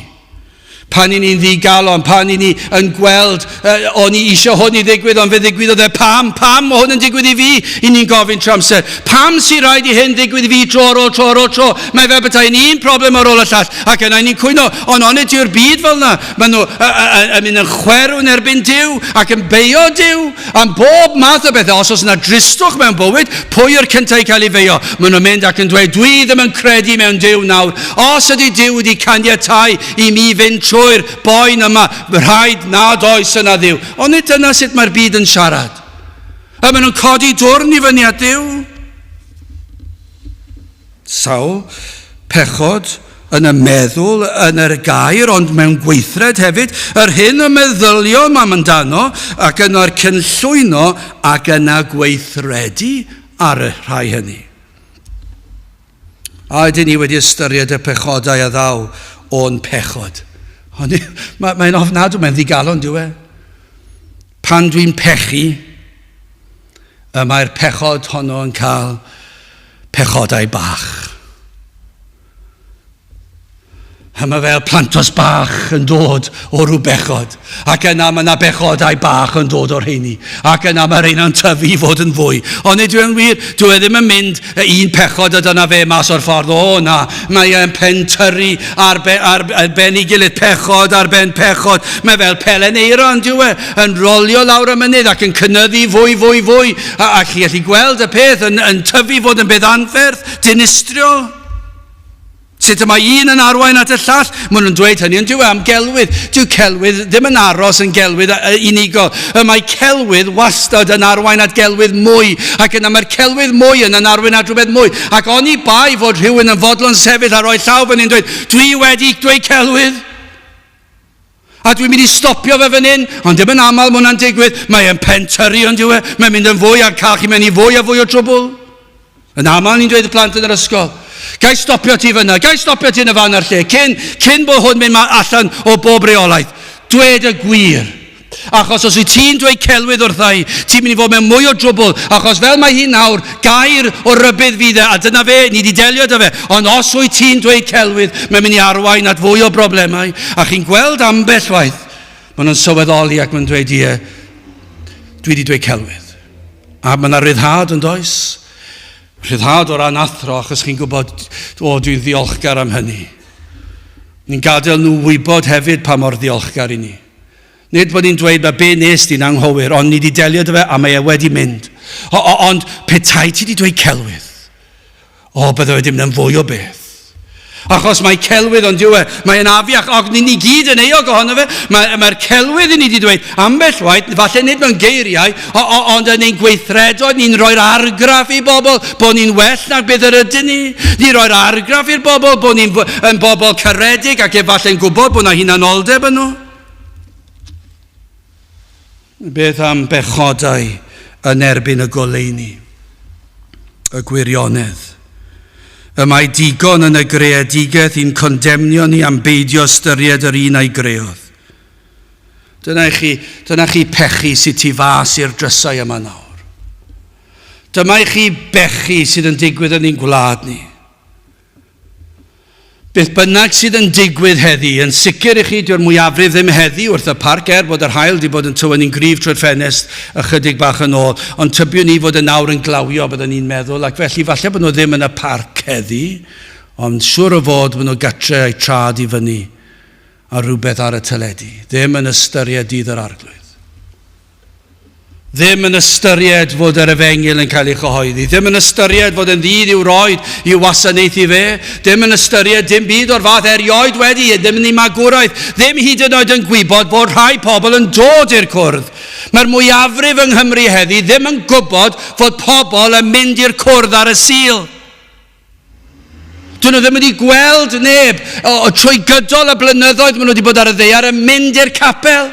Pan i ni'n ddigalon, pan i ni yn gweld, uh, o'n i eisiau hwn i ddigwydd, ond fe ddigwyddodd e, pam, pam mae hwn yn digwydd i fi? I ni'n gofyn trwy amser, pam sy'n rhaid i hyn ddigwydd i fi tro ar ôl tro ar ôl tro? Mae fel petai yn un problem ar ôl y llall, ac yna ni'n cwyno, ond onid yw'r byd fel yna? Maen nhw yn mynd yn chwerw yn erbyn Duw ac yn beio Duw am bob math o bethau. Os oes yna dristwch mewn bywyd, pwy yw'r cyntaf i cael ei feio? Maen nhw'n mynd ac yn dweud, dwi ddim yn credu mewn Duw nawr. Os ydy Duw wedi caniatáu i mi fynd trwy'r boen yma, rhaid nad oes yna Dduw. Onid dyna sut mae'r byd yn siarad? A maen nhw'n codi dwrn i fyny at Dduw. Sawl pechod yn y meddwl, yn yr gair, ond mewn gweithred hefyd, yr hyn y meddyliom am amdano, ac yna'r cynllwyno ac yna gweithredu ar y rhai hynny. A ydyn ni wedi ystyried y pechodau a ddaw o'n pechod? Mae'n mae ofnadw, mae'n ddigalon, dyw e? Pan dwi'n pechu, y mae'r pechod honno yn cael pechodau bach. A mae fel plantos bach yn dod o rhyw bechod. Ac yna mae yna bechodau bach yn dod o'r rheini. Ac yna mae rheina'n tyfu i fod yn fwy. Ond nid yw'n wir, dwi e ddim yn mynd un pechod a dyna fe mas o'r ffordd. O na, mae e'n pentyrru ar, be, ar, ar ben ei gilydd, pechod ar ben pechod. Mae fel pelen eira yn dyw e, yn rolio lawr y mynydd ac yn cynyddu fwy, fwy, fwy. A, a chi allu gweld y peth yn, yn tyfu fod yn beth anferth, dinistriol. Sut y mae un yn arwain at y llall? Maen nhw'n dweud hynny, ond dyw e am gelwydd. Dyw celwydd ddim yn aros yn gelwydd unigol. Y mae celwydd wastad yn arwain at gelwydd mwy, ac yna mae'r celwydd mwy yn yn arwain at rhywbeth mwy. Ac oni bai fod rhywun yn fodlon sefyll a rhoi llaw fyny'n dweud, dwi wedi dweud celwydd. A dwi'n mynd i stopio fe fan hyn, ond dim yn aml mae hwnna'n digwydd. Mae e'n pentyrru ond yw e, mae'n mynd yn fwy a'r cael chi mewn i fwy a fwy o trwbl. Yn aml ni'n dweud y plant yn yr ysgol, gai stopio ti fyna, gai stopio ti yn y fan a'r lle, cyn, cyn bod hwn mynd allan o bob reolaeth. Dwed y gwir. Achos os wyt ti'n dweud celwydd wrtha i, ti'n mynd i fod mewn mwy o drwbl, achos fel mae hi nawr, gair o rybudd fydd e, a dyna fe, ni wedi delio 'da fe. Ond os wyt ti'n dweud celwydd, mae'n mynd i arwain at fwy o broblemau. A chi'n gweld ambell waith, maen nhw'n sylweddoli ac maen nhw'n dweud, ie, dwi wedi dweud celwydd. A mae yna ryddhad yn does? Rhyddhad o ran athro, achos chi'n gwybod, o, dwi'n ddiolchgar am hynny. Ni'n gadael nhw wybod hefyd pa mor ddiolchgar i ni. Nid bod ni'n dweud mae be nes di'n anghywir, ond ni wedi delio 'da fe a mae e wedi mynd. O, o, ond petai ti wedi dweud celwydd, o, bydde wedi mynd yn fwy o beth. Achos mae celwydd ond yw e, mae'n afiach, ac ni ni gyd yn euog ohono fe. Mae'r mae celwydd i ni wedi dweud ambell waith, falle nid mewn geiriau, o, o, ond yn ein gweithredoedd, ni'n rhoi'r argraff i bobl bod ni'n well na'r beth yr ydyn ni. Ni'n rhoi'r argraff i'r bobl bod ni'n yn bobl caredig ac efallai'n gwybod bod yna hunanoldeb yn nhw. Beth am bechodau yn erbyn y goleuni, y gwirionedd? Y mae digon yn y greadigaeth i'n condemnio ni am beidio ystyried yr un a'i greodd. Dyna chi, dyna chi pechu sydd tu fas i'r drysau yma nawr. Dyma i chi bechu sydd yn digwydd yn ein gwlad ni. Beth bynnag sydd yn digwydd heddi, yn sicr i chi, dyw'r mwyafrif ddim heddi wrth y parc, er bod yr haul wedi bod yn tywynnu'n gryf trwy'r ffenest ychydig bach yn ôl, ond tybiwn i fod y nawr yn glawio, byddwn i'n meddwl, ac felly falle bod nhw ddim yn y parc heddi, ond siŵr o fod bod nhw gatre a'u trad i fyny ar rhywbeth ar y teledu, ddim yn ystyried dydd yr Arglwydd. Ddim yn ystyried fod yr efengyl yn cael ei chyhoeddi, ddim yn ystyried fod yn ddydd i'w roed i wasanaethu fe, ddim yn ystyried dim byd o'r fath erioed wedi, ddim yn ei magwraeth, ddim hyd yn oed yn gwybod bod rhai pobl yn dod i'r cwrdd. Mae'r mwyafrif yng Nghymru heddi ddim yn gwybod fod pobl yn mynd i'r cwrdd ar y Sul. Dyn nhw ddim wedi gweld neb o, o trwy gydol y blynyddoedd maen nhw wedi bod ar y ddaear yn mynd i'r capel.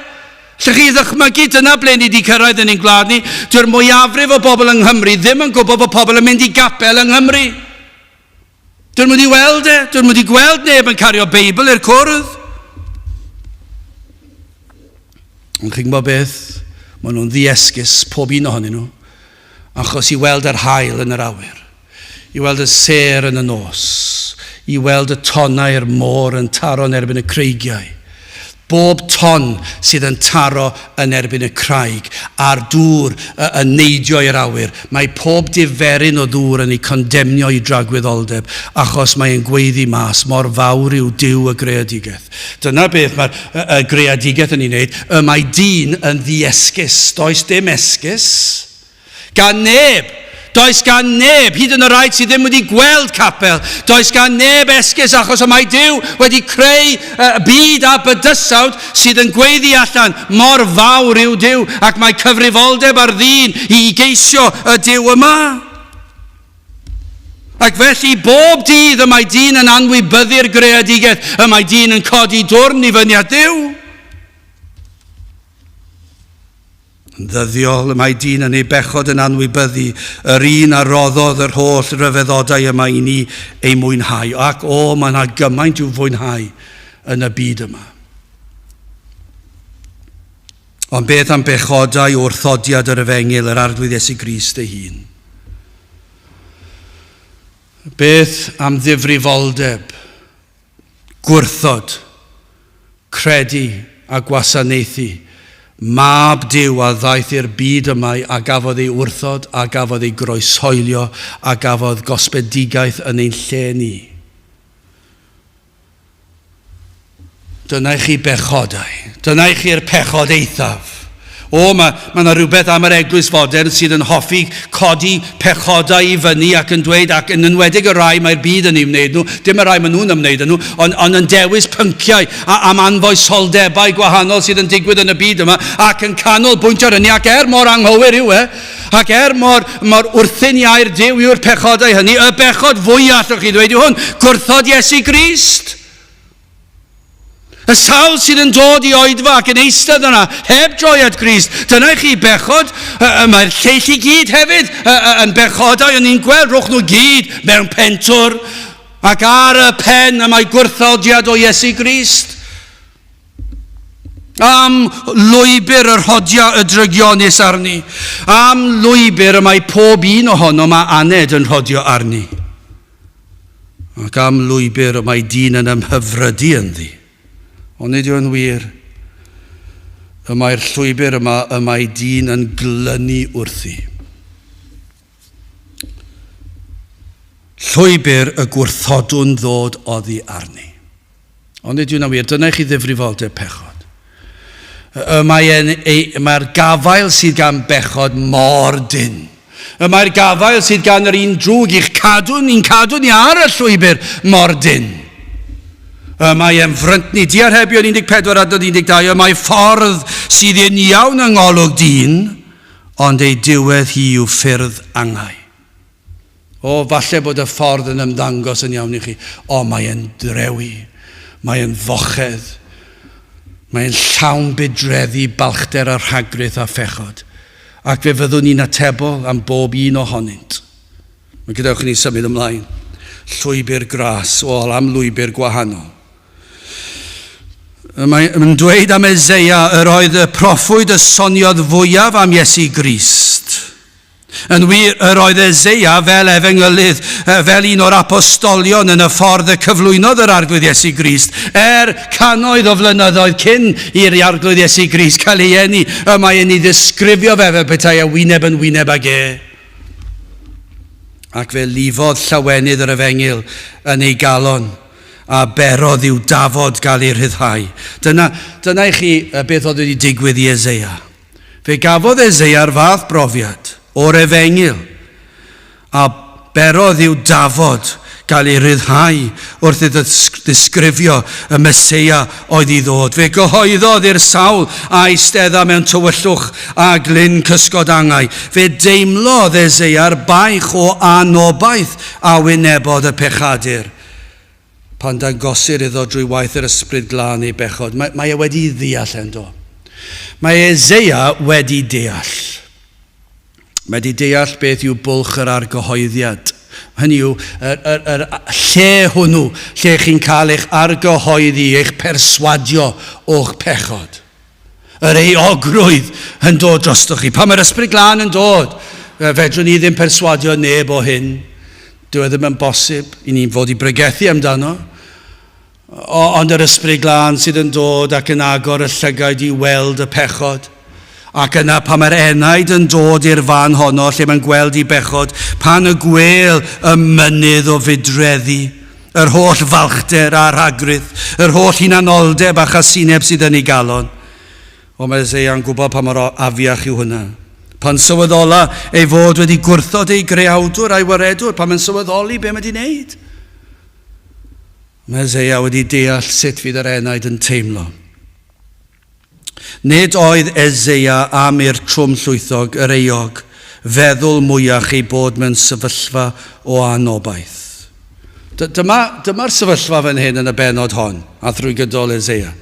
Lle chi ddychmygu dyna ble ni wedi cyrraedd yn ein gwlad ni. Dyw'r mwyafrif o bobl yng Nghymru ddim yn gwybod bod pobl yn mynd i gapel yng Nghymru. Dyn nhw wedi weld e, dyn nhw wedi gweld neb yn cario Beibl i'r cwrdd. Ond chi'n gwybod beth? Maen nhw'n ddiesgus, pob un ohonyn nhw, achos i weld yr haul yn yr awyr. I weld y sêr yn y nos, i weld y tonnau'r môr yn taro yn erbyn y creigiau. Bob ton sydd yn taro yn erbyn y craig, a'r dŵr yn neidio i'r awyr, mae pob diferyn o ddŵr yn ei condemnio i dragwyddoldeb, achos mae e'n gweiddi mas, mor fawr yw Duw y greadigaeth. Dyna beth mae'r y greadigaeth yn ei wneud, y mae dyn yn ddiesgus, does dim esgus. Gan neb! Does gan neb, hyd yn y rhai sydd ddim wedi gweld capel, does gan neb esgus achos y mae Duw wedi creu y byd a bydysawd sydd yn gweiddi allan, mor fawr yw Duw, ac mae cyfrifoldeb ar ddyn i geisio y Duw yma. Ac felly bob dydd y mae dyn yn anwybyddu'r greadigaeth, y mae dyn yn codi dwrn i fyny at Dduw. Yn ddyddiol, y mae dyn yn ei bechod yn anwybyddu yr un a roddodd yr holl ryfeddodau yma i ni ei mwynhau. Ac o, mae yna gymaint i'w fwynhau yn y byd yma. Ond beth am bechodau wrthodiad yr efengyl, yr Arglwydd Iesu Grist ei hun? Beth am ddifrifoldeb, gwrthod, credu a gwasanaethu Mab Duw a ddaeth i'r byd yma a gafodd ei wrthod a gafodd ei groeshoelio a gafodd gosbedigaeth yn ein lle ni. Dyna i chi bechodau. Dyna i chi'r pechod eithaf. O, mae, mae yna rhywbeth am yr eglwys fodern sydd yn hoffi codi pechodau i fyny ac yn dweud, ac yn enwedig y rhai mae'r byd yn ei wneud nhw, dim y rhai maen nhw'n ymwneud â nhw, ond, ond yn dewis pynciau a, am anfoesoldebau gwahanol sydd yn digwydd yn y byd yma, ac yn canolbwyntio ar hynny, ac er mor anghywir yw e, ac er mor, mor wrthyn i air Duw yw'r pechodau hynny, y bechod fwyaf allwch chi ddweud yw hwn, gwrthod Iesu Grist. Y sawl sydd yn dod i oedfa ac yn eistedd yna heb droi at Grist, dyna i chi bechod. Mae'r lleill i gyd hefyd yn bechodau, o'n i'n gweld, rhowch nhw gyd mewn pentwr, ac ar y pen y mae gwrthodiad o Iesu Grist. Am lwybr yr rhodia y drygionus arni. Am lwybr y mae pob un ohonom a aned yn rhodio arni. Ac am lwybr y mae dyn yn ymhyfrydu ynddi. Ond nid yw'n wir. Y mae'r llwybr yma y mae dyn yn glynu wrthi. Llwybr y gwrthodwn ddod oddi arni. Ond nid yw'n wir. Dyna i chi ddifrifoldeb pechod. Y mae mae'r gafael sydd gan bechod mor dynn. Y mae'r gafael sydd gan yr un drwg i'ch cadw ni'n cadw ni ar y llwybr mor dynn. Y mae e'n fryntni. Diarhebion 14 adnod 12. Y mae ffordd sydd yn iawn yng ngolwg dyn, ond ei diwedd hi yw ffyrdd angau. O, falle bod y ffordd yn ymddangos yn iawn i chi. O, mae e'n drewi. Mae e'n fochedd. Mae e'n llawn budreddi, balchder a rhagrith a phechod. Ac fe fyddwn ni'n atebol am bob un ohonynt. Mae gadewch i ni symud ymlaen. Llwybr gras, o, am lwybr gwahanol. Mae'n dweud am Eseia, yr oedd y proffwyd y soniodd fwyaf am Iesu Grist. Yn wir, yr oedd Eseia fel efengylydd, fel un o'r apostolion yn y ffordd y cyflwynodd yr Arglwydd Iesu Grist, er cannoedd o flynyddoedd cyn i'r Arglwydd Iesu Grist cael ei eni, y mae yn ei ddisgrifio fe fel petai e wyneb yn wyneb ag e. Ac fe lifodd llawenydd yr efengyl yn ei galon, a berodd i'w dafod gael ei rhyddhau. Dyna, dyna i chi beth oedd wedi digwydd i Eseia. Fe gafodd Eseia'r fath brofiad o'r efengyl a berodd i'w dafod gael ei ryddhau wrth iddo ddisgrifio y Meseia oedd i ddod. Fe gyhoeddodd i'r sawl a eistedda mewn tywyllwch a glyn cysgod angau. Fe deimlodd Eseia'r baich o anobaith a wynebodd y pechadur pan dangosir iddo drwy waith yr Ysbryd Glân ei bechod. Mae, mae e wedi ddeall e'n do. Mae Eseia wedi deall. Mae wedi deall beth yw bwlch yr argyhoeddiad. Hynny yw, yr, yr, yr lle hwnnw lle chi'n cael eich argyhoeddi, eich perswadio o'ch pechod. Yr euogrwydd yn dod drostoch chi. Pan mae'r Ysbryd Glân yn dod, fedrwn ni ddim perswadio neb o hyn. Dyw e ddim yn bosib i ni fod i bregethu amdano. O, ond yr Ysbryd Glân sydd yn dod ac yn agor y llygaid i weld y pechod. Ac yna pan mae'r enaid yn dod i'r fan honno lle mae'n gweld i bechod, pan y gwêl y mynydd o fudreddi, yr holl falchder a rhagrith, yr holl hunanoldeb a chasineb sydd yn ei galon. O, mae Eseia'n gwybod pa mor afiach yw hwnna. Pan sylweddola ei fod wedi gwrthod ei greawdwr a'i waredwr, pan mae'n sylweddoli be mae wedi wneud. Mae Eseia wedi deall sut fydd yr enaid yn teimlo. Nid oedd Eseia am i'r trwm llwythog, yr euog, feddwl mwyach ei bod mewn sefyllfa o anobaith. Dyma, dyma'r sefyllfa fan hyn yn y bennod hon, a thrwy gydol Eseia.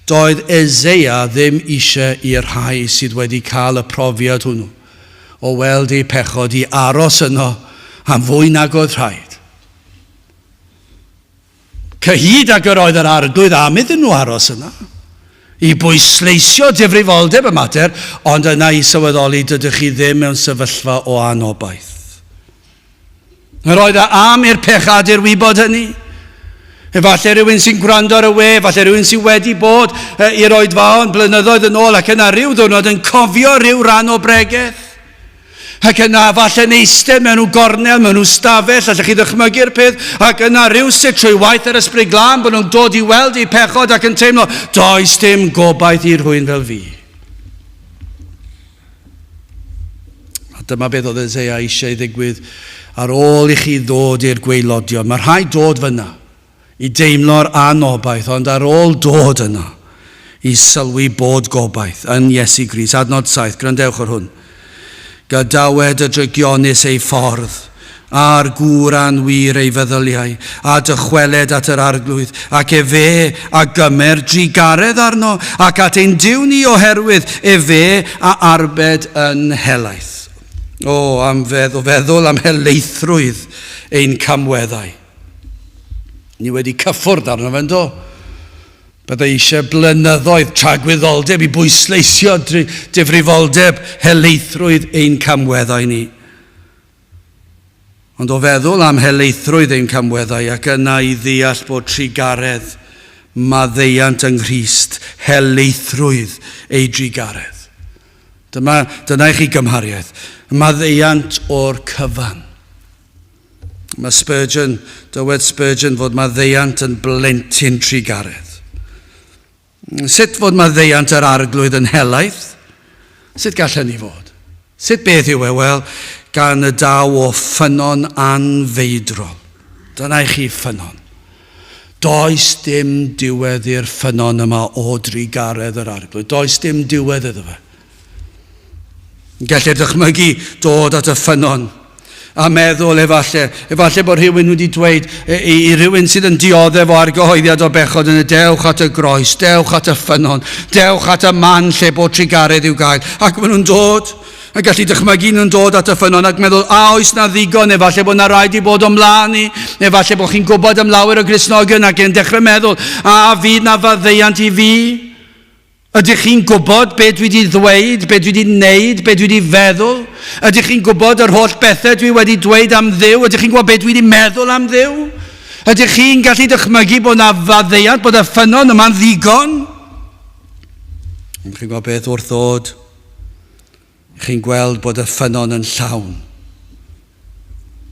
Doedd Eseia ddim eisiau i'r rhai sydd wedi cael y profiad hwnnw o weld eu pechod i aros yno am fwy nag oedd rhaid. Cyhyd ag yr oedd yr arglwydd am iddyn nhw aros yna, i bwysleisio difrifoldeb y mater, ond yna i sylweddoli dydych chi ddim mewn sefyllfa o anobaith. Yr oedd e am i'r pechadur wybod hynny. Efallai rhywun sy'n gwrando ar y we, efallai rhywun sydd wedi bod i'r oedfaon blynyddoedd yn ôl ac yna rhyw ddwrnod yn cofio rhyw ran o bregeth. Ac yna, falle'n eistedd mewn rhyw gornel, mewn rhyw stafell, allech chi ddychmygu'r peth, ac yna rhywsut trwy waith yr Ysbryd Glân bod nhw'n dod i weld eu pechod ac yn teimlo, does dim gobaith i rhywun fel fi. A dyma beth oedd Eseia eisiau ei ddigwydd ar ôl i chi ddod i'r gwaelodion. Mae rhaid dod fyna i deimlo'r anobaith, ond ar ôl dod yno, i sylwi bod gobaith yn Iesu Grist. Adnod 7, gwrandewch ar hwn. Gadawed y drygionus ei ffordd, a'r gŵr anwir ei feddyliau, a dychweled at yr Arglwydd, ac efe a gymer drugaredd arno, ac at ein Duw ni oherwydd efe a arbed yn helaeth. O, am feddwl, feddwl am helaethrwydd ein camweddau. Ni wedi cyffwrdd arno fe, ynddo? Byddai eisiau blynyddoedd tragwyddoldeb i bwysleisio difrifoldeb helaethrwydd ein camweddau ni. Ond o feddwl am helaethrwydd ein camweddau ac yna i ddeall bod trugaredd maddeuant yng Nghrist, helaethrwydd ei drugaredd. Dyma, dyna i chi gymhariaeth. Maddeuant o'r cyfan. Mae Spurgeon, dywed Spurgeon fod maddeuant yn blentyn trugaredd. Sut fod maddeuant yr arglwydd yn helaeth? Sut gall hynny fod? Sut beth yw e? Wel, gan y daw o ffynnon anfeidrol. Dyna i chi ffynnon. Does dim diwedd i'r ffynnon yma o drugaredd yr arglwydd. Does dim diwedd iddo fe. Gellir dychmygu dod at y ffynnon a meddwl efallai, efallai bod rhywun wedi dweud i, i, i rhywun sydd yn dioddef o argyhoeddiad o bechod yn y dewch at y groes, dewch at y ffynnon, dewch at y man lle bod trugaredd i'w gael. Ac maen nhw'n dod, a gallu dychmygu nhw'n dod at y ffynnon ac meddwl, a oes na ddigon, efallai bod na rhaid i bod o'm mlaen i, efallai bod chi'n gwybod am lawer o Gristnogion ac yn dechrau meddwl, a fydd na faddeuant i fi? Ydych chi'n gwybod be dwi wedi ddweud, be dwi wedi wneud, be dwi wedi feddwl? Ydych chi'n gwybod yr holl bethau dwi wedi dweud am Dduw? Ydych chi'n gwybod be dwi wedi meddwl am Dduw? Ydych chi'n gallu dychmygu bod na faddeuant, bod y ffynnon yma'n ddigon? Ond chi'n gwybod beth wrth ddod? Chi'n gweld bod y ffynnon yn llawn.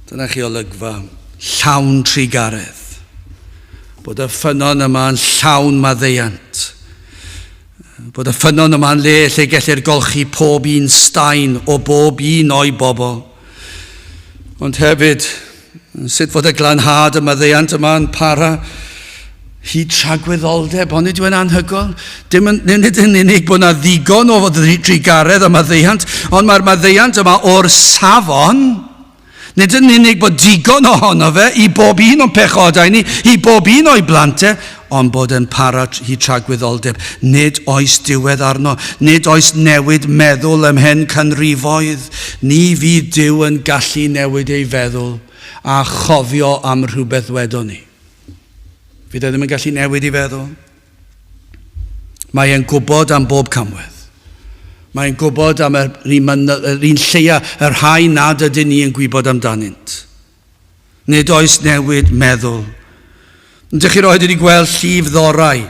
Dyna chi olygfa llawn trugaredd. Bod y ffynnon yma yn llawn maddeuant. Bod y ffynnon yma'n le lle gellir golchi pob un staen o bob un o'i bobl. Ond hefyd, sut fod y glanhad y maddeuant yma yn para hyd tragwyddoldeb, onid yw e'n anhygoel? Dim yn, nid yn unig bod yna ddigon o drugaredd a maddeuant, ond mae'r maddeuant yma o'r safon. Nid yn unig bod digon ohono fe i bob un o'n pechodau ni, i bob un o'i blant e, ond bod yn para hyd tragwyddoldeb. Nid oes diwedd arno, nid oes newid meddwl ymhen canrifoedd. Ni fydd Duw yn gallu newid ei feddwl a chofio am rhywbeth ddwedon ni. Fydd e ddim yn gallu newid ei feddwl. Mae e'n gwybod am bob camwedd. Mae'n gwybod am yr un, yr un lleia, y rhai nad ydyn ni yn gwybod amdanynt. Nid oes newid meddwl. Ydych chi roed wedi gweld llif ddorau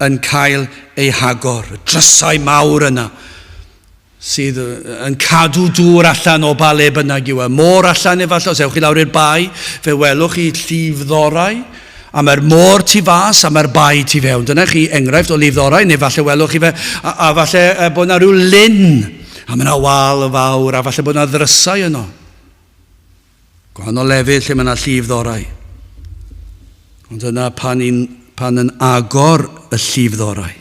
yn cael ei hagor, y drysau mawr yna sydd yn cadw dŵr allan o ba le bynnag yw e. Môr allan efallai, os ewch chi lawr i'r bae, fe welwch chi llif ddorau, a mae'r môr tu fas a mae'r bae tu fewn. Dyna chi enghraifft o lif ddorau, neu falle welwch chi fe, a falle bod yna rhyw lyn, a mae yna wal fawr, a falle bod yna ddrysau yno. Gwahanol lefydd lle mae yna llif ddorau. Ond yna pan, un, pan yn agor y llif ddorau,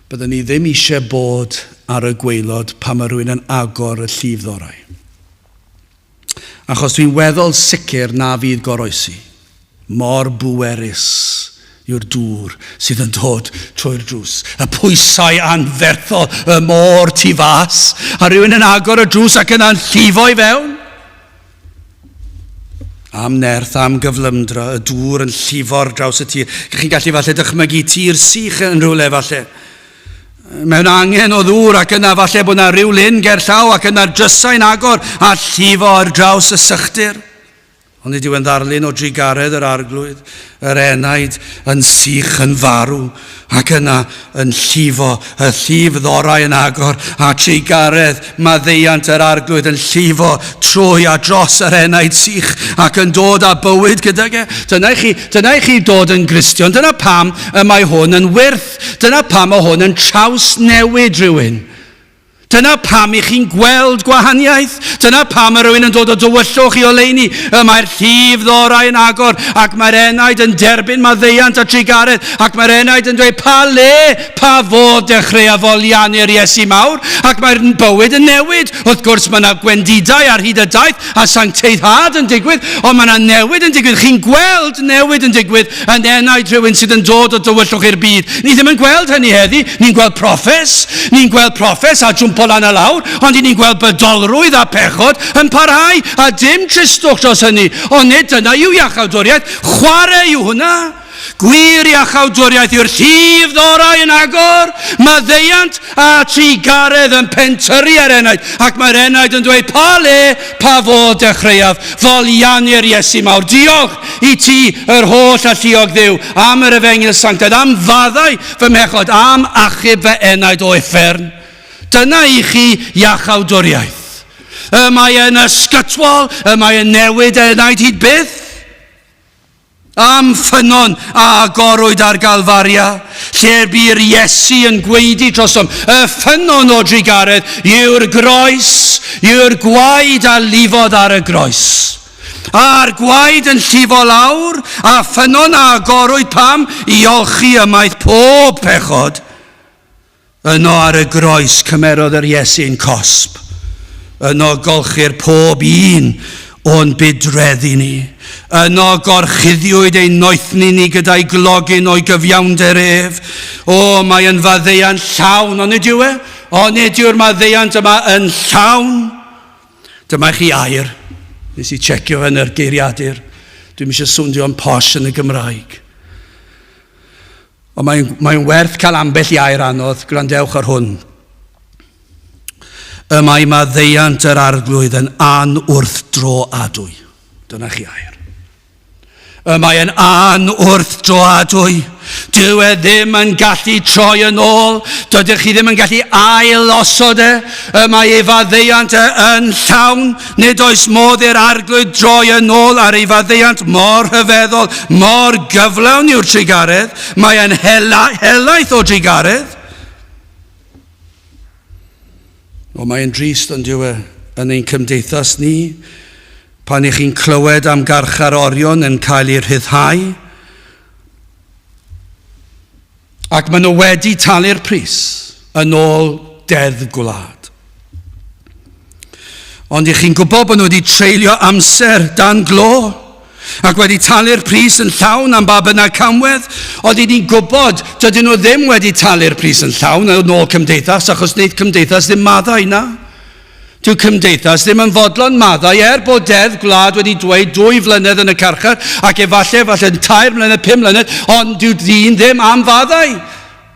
byddwn ni ddim eisiau bod ar y gwaelod pan mae rhywun yn agor y llif ddorau. Achos dwi'n weddol sicr na fydd goroesi. Mor bwerus yw'r dŵr sydd yn dod trwy'r drws. Y pwysau anferthol, y môr tu fas, a rhywun yn agor y drws ac yna'n llifo i fewn. Am nerth, am gyflymdra, y dŵr yn llifo ar draws y tir. Chi'n gallu falle dychmygu tir sych yn rhywle falle. Mewn angen o ddŵr ac yna falle bod yna rhyw lyn gerllaw ac yna'r drysau'n agor a llifo ar draws y sychdir. Ond nid yw yn ddarlun o drugaredd yr Arglwydd, yr enaid yn sych yn farw, ac yna yn llifo, y llif ddorau yn agor, a trugaredd maddeuant yr Arglwydd yn llifo trwy a dros yr enaid sych, ac yn dod â bywyd gydag e. Dyna i chi, dyna i chi dod yn Gristion, dyna pam y mae hwn yn wyrth, dyna pam mae hwn yn trawsnewid rhywun. Dyna pam i chi'n gweld gwahaniaeth. Dyna pam mae rhywun yn dod o dywyllwch i oleuni. Y mae'r llif ddorau yn agor ac mae'r enaid yn derbyn maddeuant a trugaredd ac mae'r enaid yn dweud pa le, pa fodd dechreuaf foliannu'r Iesu mawr ac mae'r bywyd yn newid. Wrth gwrs mae yna gwendidau ar hyd y daith a sancteiddhad yn digwydd, ond mae yna newid yn digwydd. Chi'n gweld newid yn digwydd yn enaid rhywun sydd yn dod o dywyllwch i'r byd. Ni ddim yn gweld hynny heddi. Ni'n gweld proffes. Ni'n gweld proffes a jwmpo lan a lawr, ond ni'n gweld bydolrwydd a pechod yn parhau, a dim tristwch dros hynny. Ond nid dyna yw iachawdwriaeth. Chwarae yw hwnna. Gwir iachawdwriaeth yw'r llif ddorau yn agor, maddeuant a trugaredd yn pentyrru ar enaid, ac mae'r enaid yn dweud, pa le, pa fodd dechreuaf foliannu'r Iesu mawr. Diolch i ti, yr holl alluog Dduw, am yr efengyl sanctaidd, am faddau fy mhechod, am achub fy enaid o uffern. Dyna i chi iachawdwriaeth. Y mae yn ysgytwol, y mae yn newid enaid hyd byth. Am ffynnon a agorwyd ar Galfaria, lle bu'r Iesu yn gweidi drosom. Y ffynnon o drugaredd yw'r groes, yw'r gwaed a lifodd ar y groes. A'r gwaed yn llifo lawr, a ffynnon a agorwyd pam i olchi ymaith pob pechod. Yno ar y groes cymerodd yr Iesu'n cosb. Yno golchir pob un o'n budreddi ni. Yno gorchuddiwyd ein noethni ni gyda'i glogyn o'i gyfiawnder ef. O, mae yn faddeuant llawn, onid yw e? Onid yw'r maddeuant yma yn llawn? Dyma i chi air. Nes i checio yn yr geiriadur. Dwi'm eisiau swnio'n posh yn y Gymraeg. Ond mae'n mae werth cael ambell i air anodd, gwrandewch ar hwn. Y mae maddeuant yr arglwydd yn anwrthdroadwy. Dyna chi air. Y mae yn anwrthdroadwy. Dyw e ddim yn gallu troi yn ôl. Dydych chi ddim yn gallu ail osod e. Y mae ei faddeuant e yn llawn. Nid oes modd i'r Arglwydd droi yn ôl ar ei faddeuant mor rhyfeddol, mor gyflawn yw'r trugaredd. Mae e'n hela, helaeth o drugaredd. O, mae'n drist ond yw e yn ein cymdeithas ni, pan i chi'n clywed am garcharorion yn cael eu rhyddhau, ac maen nhw wedi talu'r pris yn ôl deddf gwlad. Ond i chi'n gwybod bod nhw wedi treulio amser dan glo ac wedi talu'r pris yn llawn am ba bynnag camwedd, ond i ni'n gwybod dydyn nhw ddim wedi talu'r pris yn llawn yn ôl cymdeithas, achos wneud cymdeithas ddim maddau na. Dyw cymdeithas ddim yn fodlon maddau er bod deddf gwlad wedi dweud dwy flynedd yn y carchar ac efallai, efallai 3 mlynedd, 5 mlynedd, ond dyw dyn ddim am faddau.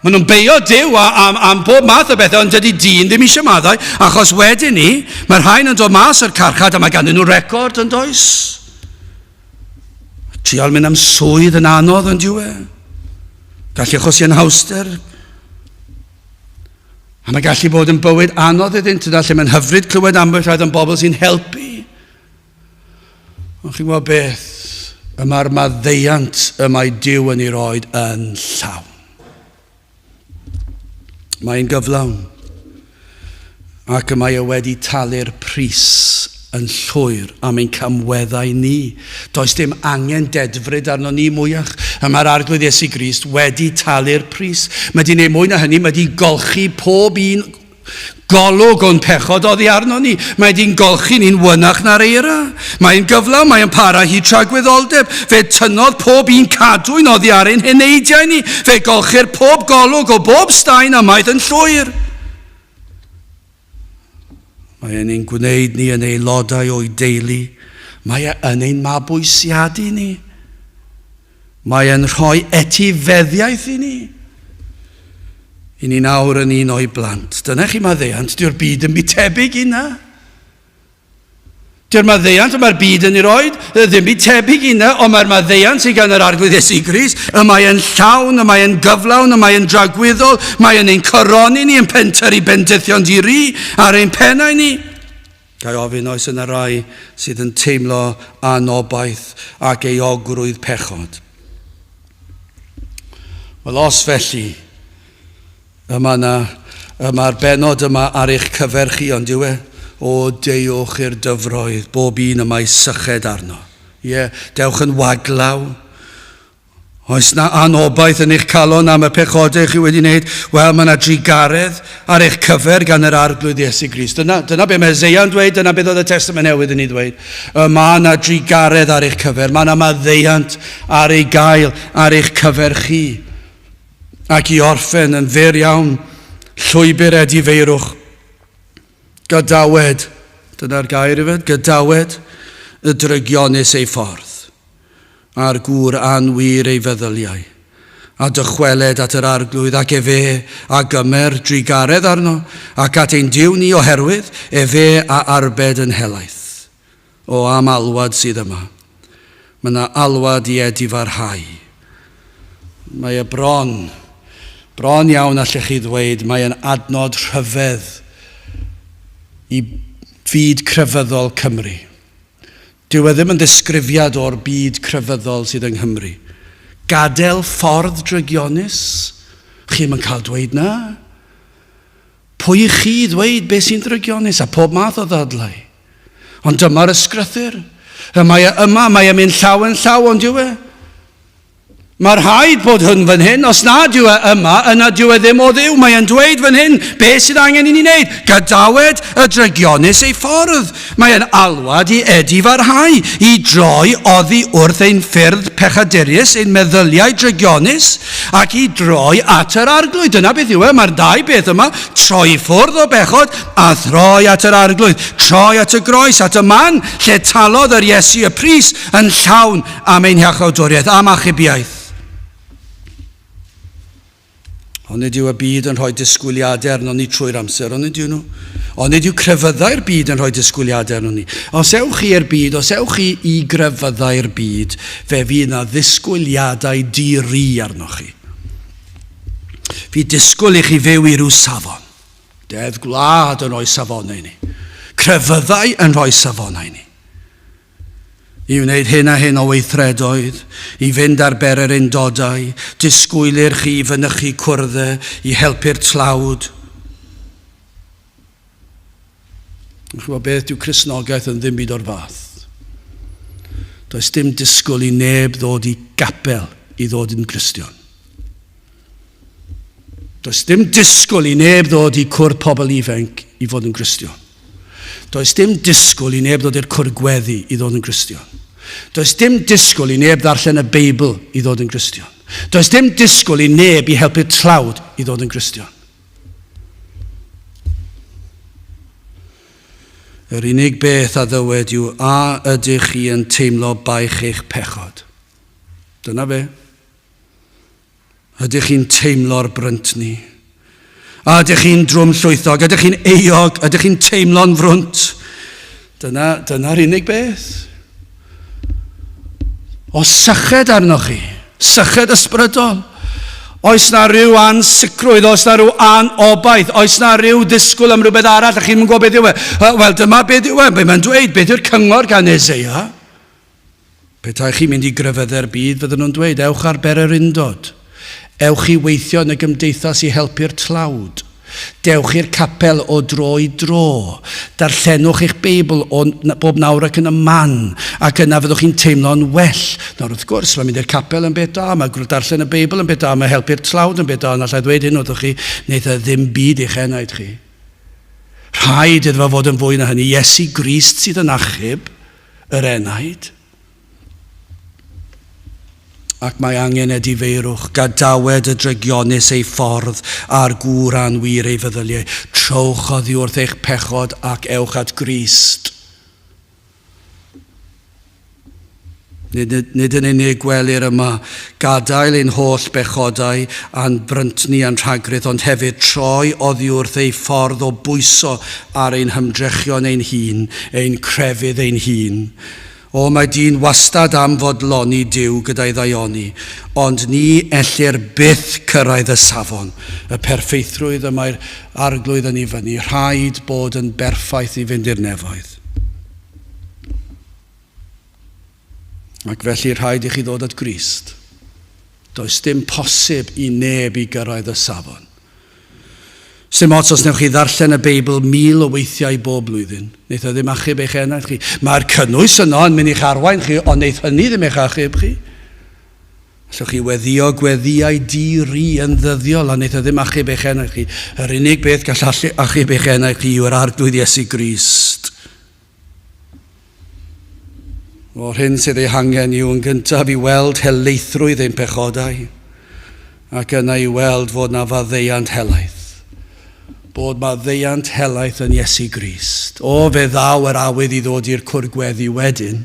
Maen nhw'n beio Duw am, am bob math o bethau, ond dydy dyn ddim eisiau maddau, achos wedyn ni, mae'r rhain yn dod mas o'r carchar a mae ganddyn nhw record yn does. Trial mynd am swydd yn anodd yn diwe. Gallu achosi anhawster. A mae gallu bod yn bywyd anodd iddynt, yna lle mae'n hyfryd clywed ambell rhaid am bobl sy'n helpu. Ond chi'n gwybod beth? Y mae'r maddeuant y mae Duw yn ei roed yn llawn. Mae'n gyflawn. Ac y mae e wedi talu'r pris yn llwyr am ein camweddau ni. Does dim angen dedfryd arno ni mwyach. Y mae'r Arglwydd Iesu Grist wedi talu'r pris. Mae wedi gwneud mwy na hynny, mae wedi golchi pob un Golwg o'n pechod oddi arno ni. Mae di'n golchi ni'n wynach na'r eira. Mae'n gyflawn, mae'n para hyd tragwyddoldeb. Fe tynnodd pob un cadwyn oddi ar ein heneidiau ni. Fe golchir pob golwg o bob staen amaeth yn llwyr. Mae e'n ein gwneud ni yn aelodau o'i deulu. Mae e yn ein mabwysiadu ni. Mae e'n rhoi etifeddiaeth i ni. I ni nawr yn un o'i blant. Dyna chi maddeuant, dyw'r byd yn byd tebyg i na. Dyw'r maddeuant y mae'r byd yn ei roed, ddim byd tebyg i na, ond mae'r maddeuant sydd gan yr Arglwydd Iesu Grist, y mae e'n llawn, y mae e'n gyflawn, y mae e'n dragwyddol, mae e'n ein coroni ni yn pentyrru bendithion di-ri ar ein pennau ni. Ga i ofyn, oes yna rai sydd yn teimlo anobaith ac euogrwydd pechod? Wel, os felly, yma yna, y mae'r bennod yma ar eich cyfer chi, ond yw e? O, deuwch i'r dyfroedd, bob un y mae syched arno. Ie, dewch yn waglaw. Oes na anobaith yn eich calon am y pechodau chi wedi wneud? Wel, mae yna drugaredd ar eich cyfer gan yr Arglwydd Iesu Grist. Dyna, dyna be mae Eseia'n dweud, dyna beth oedd y Testament Newydd yn ei ddweud. Y mae yna drugaredd ar eich cyfer, mae yna maddeuant ar ei gael ar eich cyfer chi. Ac i orffen yn fyr iawn, llwybr edifeirwch. Gadawed, dyna'r gair ife, gadawed y drygionus ei ffordd. A'r gŵr anwir ei feddyliau, a dychweled at yr Arglwydd, ac efe a gymer drugaredd arno, ac at ein Duw ni, oherwydd efe a arbed yn helaeth. O, am alwad sydd yma. Mae yna alwad i edifarhau. Mae e bron, bron iawn allech chi ddweud, mae e'n adnod rhyfedd i fyd crefyddol Cymru. Dyw e ddim yn ddisgrifiad o'r byd crefyddol sydd yng Nghymru. Gadael ffordd drygionus? Chi'm yn cael dweud na. Pwy i chi i ddweud beth sy'n ddrygionus a pob math o ddadlau. Ond dyma'r ysgrythur. Y mae e yma, mae e'n mynd llaw yn llaw, ond yw e? Mae rhaid bod hwn fan hyn, os nad yw e yma, yna dyw e ddim o Dduw. Mae e'n dweud fan hyn, beth sydd angen i ni wneud? Gadawed y drygionus ei ffordd. Mae e'n alwad i edifarhau, i droi oddi wrth ein ffyrdd pechadurius, ein meddyliau drygionus, ac i droi at yr Arglwydd. Dyna beth yw e, mae'r ddau beth yma, troi i ffwrdd o bechod a throi at yr Arglwydd. Troi at y groes, at y man lle talodd yr Iesu y pris yn llawn am ein hiachawdwriaeth, am achubiaeth. Ond nid yw y byd yn rhoi disgwyliadau arno ni trwy'r amser, ond nid yw nhw. Ond nid yw crefyddau'r byd yn rhoi disgwyliadau arno ni. Os ewch chi i'r byd, os ewch chi i grefyddau'r byd, fe fydd na ddisgwyliadau di-ri arnoch chi. Fydd disgwyl i chi fyw i ryw safon. Deddf gwlad yn rhoi safonau i ni. Crefyddau yn rhoi safonau i ni. I wneud hyn a hyn o weithredoedd, i fynd ar bererindodau, disgwylir chi i fynychu cwrdde, i helpu'r tlawd. Chi'n gwybod beth, dyw Cristnogaeth yn ddim byd o'r fath. Does dim disgwyl i neb ddod i gapel i ddod yn Gristion. Does dim disgwyl i neb ddod i cwrdd pobl ifanc i fod yn Gristion. Does dim disgwyl i neb ddod i'r cwrdd gweddi i ddod yn Gristion. Does dim disgwyl i neb ddarllen y Beibl i ddod yn Gristion. Does dim disgwyl i neb i helpu'r tlawd i ddod yn Gristion. Yr unig beth a ddywed yw a ydych chi yn teimlo baich eich pechod. Dyna fe. Ydych chi'n teimlo'r bryntni? A ydych chi'n drwm llwythog? Ydych chi'n euog? Ydych chi'n teimlo'n frwnt? Dyna, dyna'r unig beth. O syched arnoch chi, syched ysbrydol. Oes na rhyw ansicrwydd, oes na rhyw anobaith, oes na rhyw ddisgwyl am rhywbeth arall a chi'n gwybod beth yw e? Wel, dyma beth yw e, be mae'n dweud, beth yw'r cyngor gan Eseia? Petai chi'n mynd i grefyddau'r byd, fydden nhw'n dweud, ewch ar bererindod. Ewch i weithio yn y gymdeithas i helpu'r tlawd. Dewch i'r capel o dro i dro. Darllenwch eich Beibl o bob nawr ac yn y man, ac yna fyddwch chi'n teimlo'n well. Nawr, wrth gwrs, mae mynd i'r capel yn beth da, mae darllen y Beibl yn beth da, mae helpu'r tlawd yn beth da, ond allai ddweud hyn wrthych chi, wneith e ddim byd i'ch enaid chi. Rhaid iddo fo fod yn fwy na hynny. Iesu Grist sydd yn achub yr enaid. Ac mae angen edifeirwch, gadawed y drygionus ei ffordd, a'r gŵr anwir ei feddyliau. Trowch oddi wrth eich pechod ac ewch at Grist. Nid, nid yn unig gwelir yma gadael ein holl bechodau a'n bryntni a'n rhagrith, ond hefyd troi oddi wrth ei ffordd o bwyso ar ein hymdrechion ein hun, ein crefydd ein hun. O, mae dyn wastad am fodloni Duw gyda'i ddaioni, ond ni ellir byth cyrraedd y safon, y perffeithrwydd y mae'r Arglwydd yn ei fynnu. Rhaid bod yn berffaith i fynd i'r nefoedd. Ac felly rhaid i chi ddod at Grist. Does dim posib i neb i gyrraedd y safon. Sdim ots os newch chi ddarllen y Beibl 1,000 o weithiau bob blwyddyn. Wneith o ddim achub eich enaid chi. Mae'r cynnwys yno yn mynd i'ch arwain chi, ond wneith hynny ddim eich achub chi. Allwch chi weddïo gweddïau di-ri yn ddyddiol, a wneith o ddim achub eich enaid chi. Yr unig beth gall achub eich enaid chi yw'r Arglwydd Iesu Grist. O'r hyn sydd ei hangen yw yn gyntaf i weld helaethrwydd ein pechodau, ac yna i weld fod na faddeuant helaeth. Bod maddeuant helaeth yn Iesu Grist. O, fe ddaw yr awydd i ddod i'r cwr gweddi wedyn.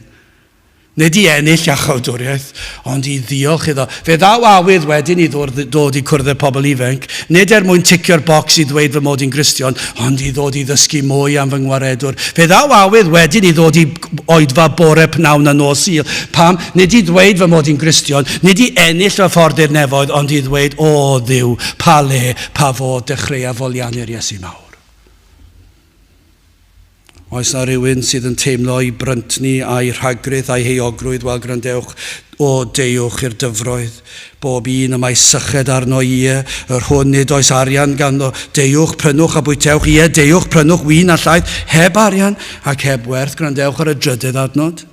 Nid i ennill iachawdwriaeth, ond i ddiolch iddo. Fe ddaw awydd wedyn i ddod, dod i cwrdd â pobl ifanc, nid er mwyn ticio'r bocs i ddweud fy mod i'n Gristion, ond i ddod i ddysgu mwy am fy ngwaredwr. Fe ddaw awydd wedyn i ddod i oedfa bore, pnawn a nos Sul. Pam? Nid i ddweud fy mod i'n Gristion, nid i ennill fy ffordd i'r nefoedd, ond i ddweud, O Dduw, pa le, pa fodd dechreuaf foliannu'r Iesu mawr. Oes 'na rywun sydd yn teimlo ei bryntni a'i rhagrith a'i heuogrwydd? Wel, gwrandewch, o, deuwch i'r dyfroedd, bob un y mae syched arno, ie, yr hwn nid oes arian ganddo. Deuwch, prynwch a bwytewch, ie, deuwch, prynwch win a llaeth, heb arian ac heb werth. Gwrandewch ar y drydydd adnod.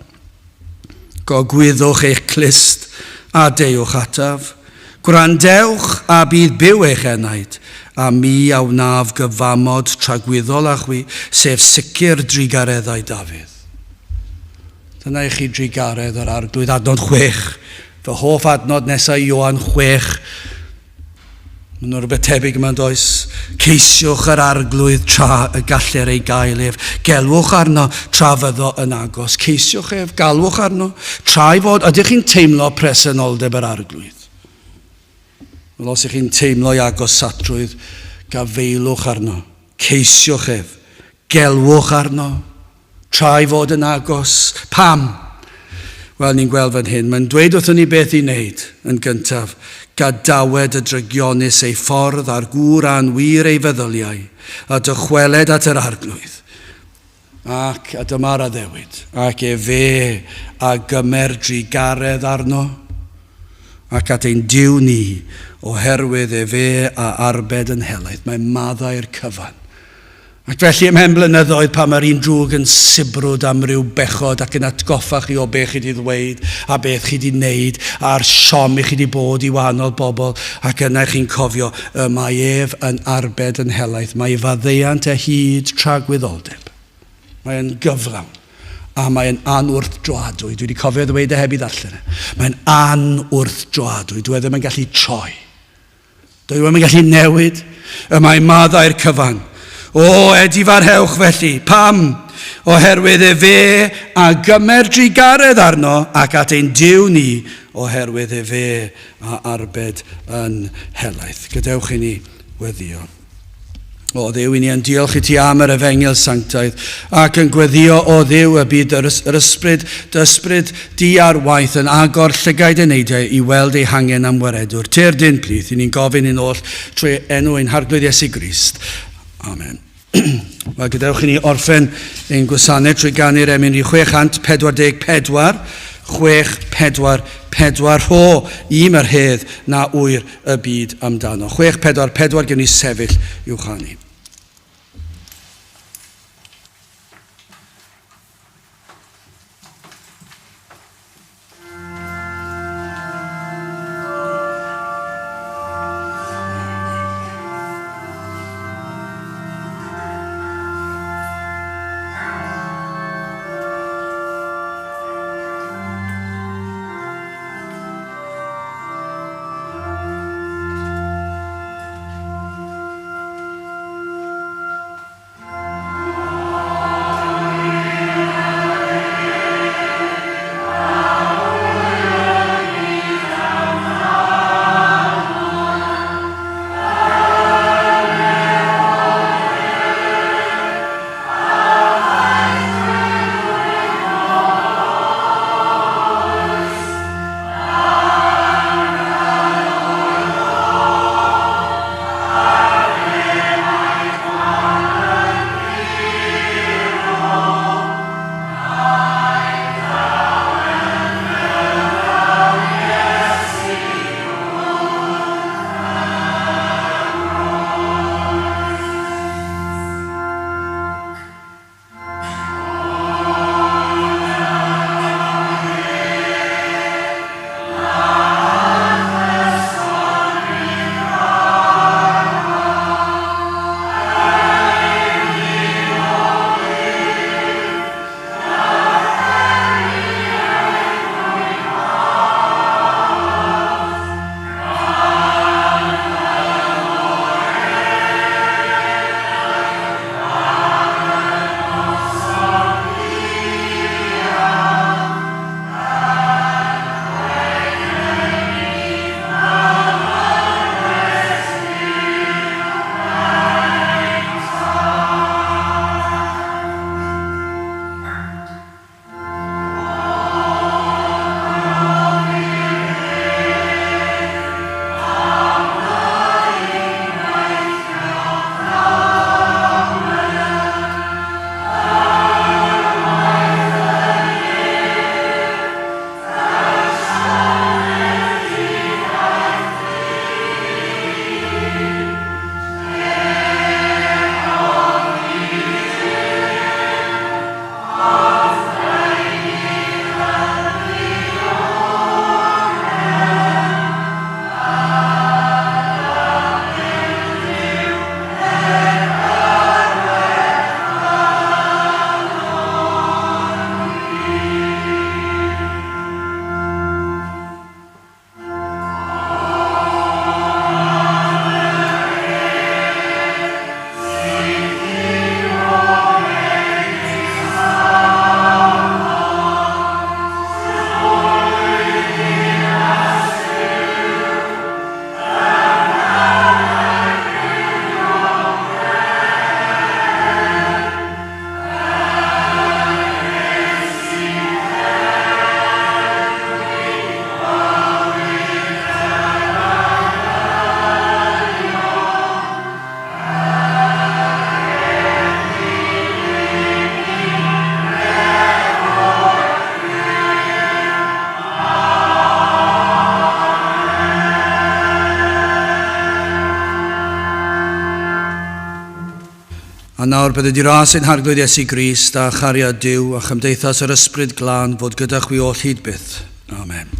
Gogwyddwch eich clust a deuwch ataf. Gwrandewch a bydd byw eich enaid, a mi a wnaf gyfamod tragwyddol â chwi, sef sicr drugareddau Dafydd. Dyna i chi drugaredd yr Arglwydd, adnod 6. Fy hoff adnod nesaf Ioan 6. Mae yna rhywbeth tebyg yma, does? Ceisiwch yr Arglwydd tra y galler ei gael ef. Gelwch arno tra fyddo yn agos. Ceisiwch ef, galwch arno, tra ei fod. Ydych chi'n teimlo presenoldeb yr Arglwydd? Wel, os ych chi'n teimlo ei agosatrwydd, gafeilwch arno. Ceisiwch ef, gelwch arno. Tra ei fod yn agos. Pam? Wel, ni'n gweld fan hyn, mae'n dweud wrthon ni beth i wneud yn gyntaf. Gadawed y drygionus ei ffordd a'r gŵr anwir ei feddyliau, a dychweled at yr Arglwydd. Ac, a dyma'r addewid, ac efe a gymer drugaredd arno, ac at ein Duw ni, oherwydd efe a arbed yn helaeth. Mae'n maddau'r cyfan. Ac felly ymhen blynyddoedd pan mae'r un drwg yn sibrwd am ryw bechod ac yn atgoffa chi o beth chi wedi ddweud a beth chi wedi wneud a'r siom i chi wedi bod i wahanol bobl ac yna chi'n cofio y mae ef yn arbed yn helaeth. Mae ei faddeuant e hyd tragwyddoldeb. Mae'n gyflawn a mae'n anwrthdroadwy. Dwi wedi cofio ddweud e heb i ddarllen e. Mae'n anwrthdroadwy. Dwi e ddim yn gallu troi. Dwi ddim yn gallu newid. Y mae maddau'r cyfan. O, edifarhewch felly. Pam? Oherwydd efe a gymer drugaredd arno ac at ein Duw ni, oherwydd efe a arbed yn helaeth. Gadewch i ni weddio. O Dduw, i ni yn diolch i ti am yr efengyl sanctaidd ac yn gweddio o Dduw y byd yr, yr ysbryd, dy ysbryd di ar waith yn agor llygaid eneidiau i weld ei hangen am waredwr. Tyr dyn plith, i ni'n gofyn i'n oll trwy enw ein Harglwydd Iesu Grist. Amen. Wel, gadewch i ni orffen ein gwasanaeth trwy ganu'r emyn 644, 644, rho i'm yr hedd na ŵyr y byd amdano. 644, gewn ni sefyll i'w chanu. A nawr bydded i ras ein Harglwydd Iesu Grist a chariad Duw a chymdeithas yr Ysbryd Glân fod gyda chwi oll hyd byth. Amen.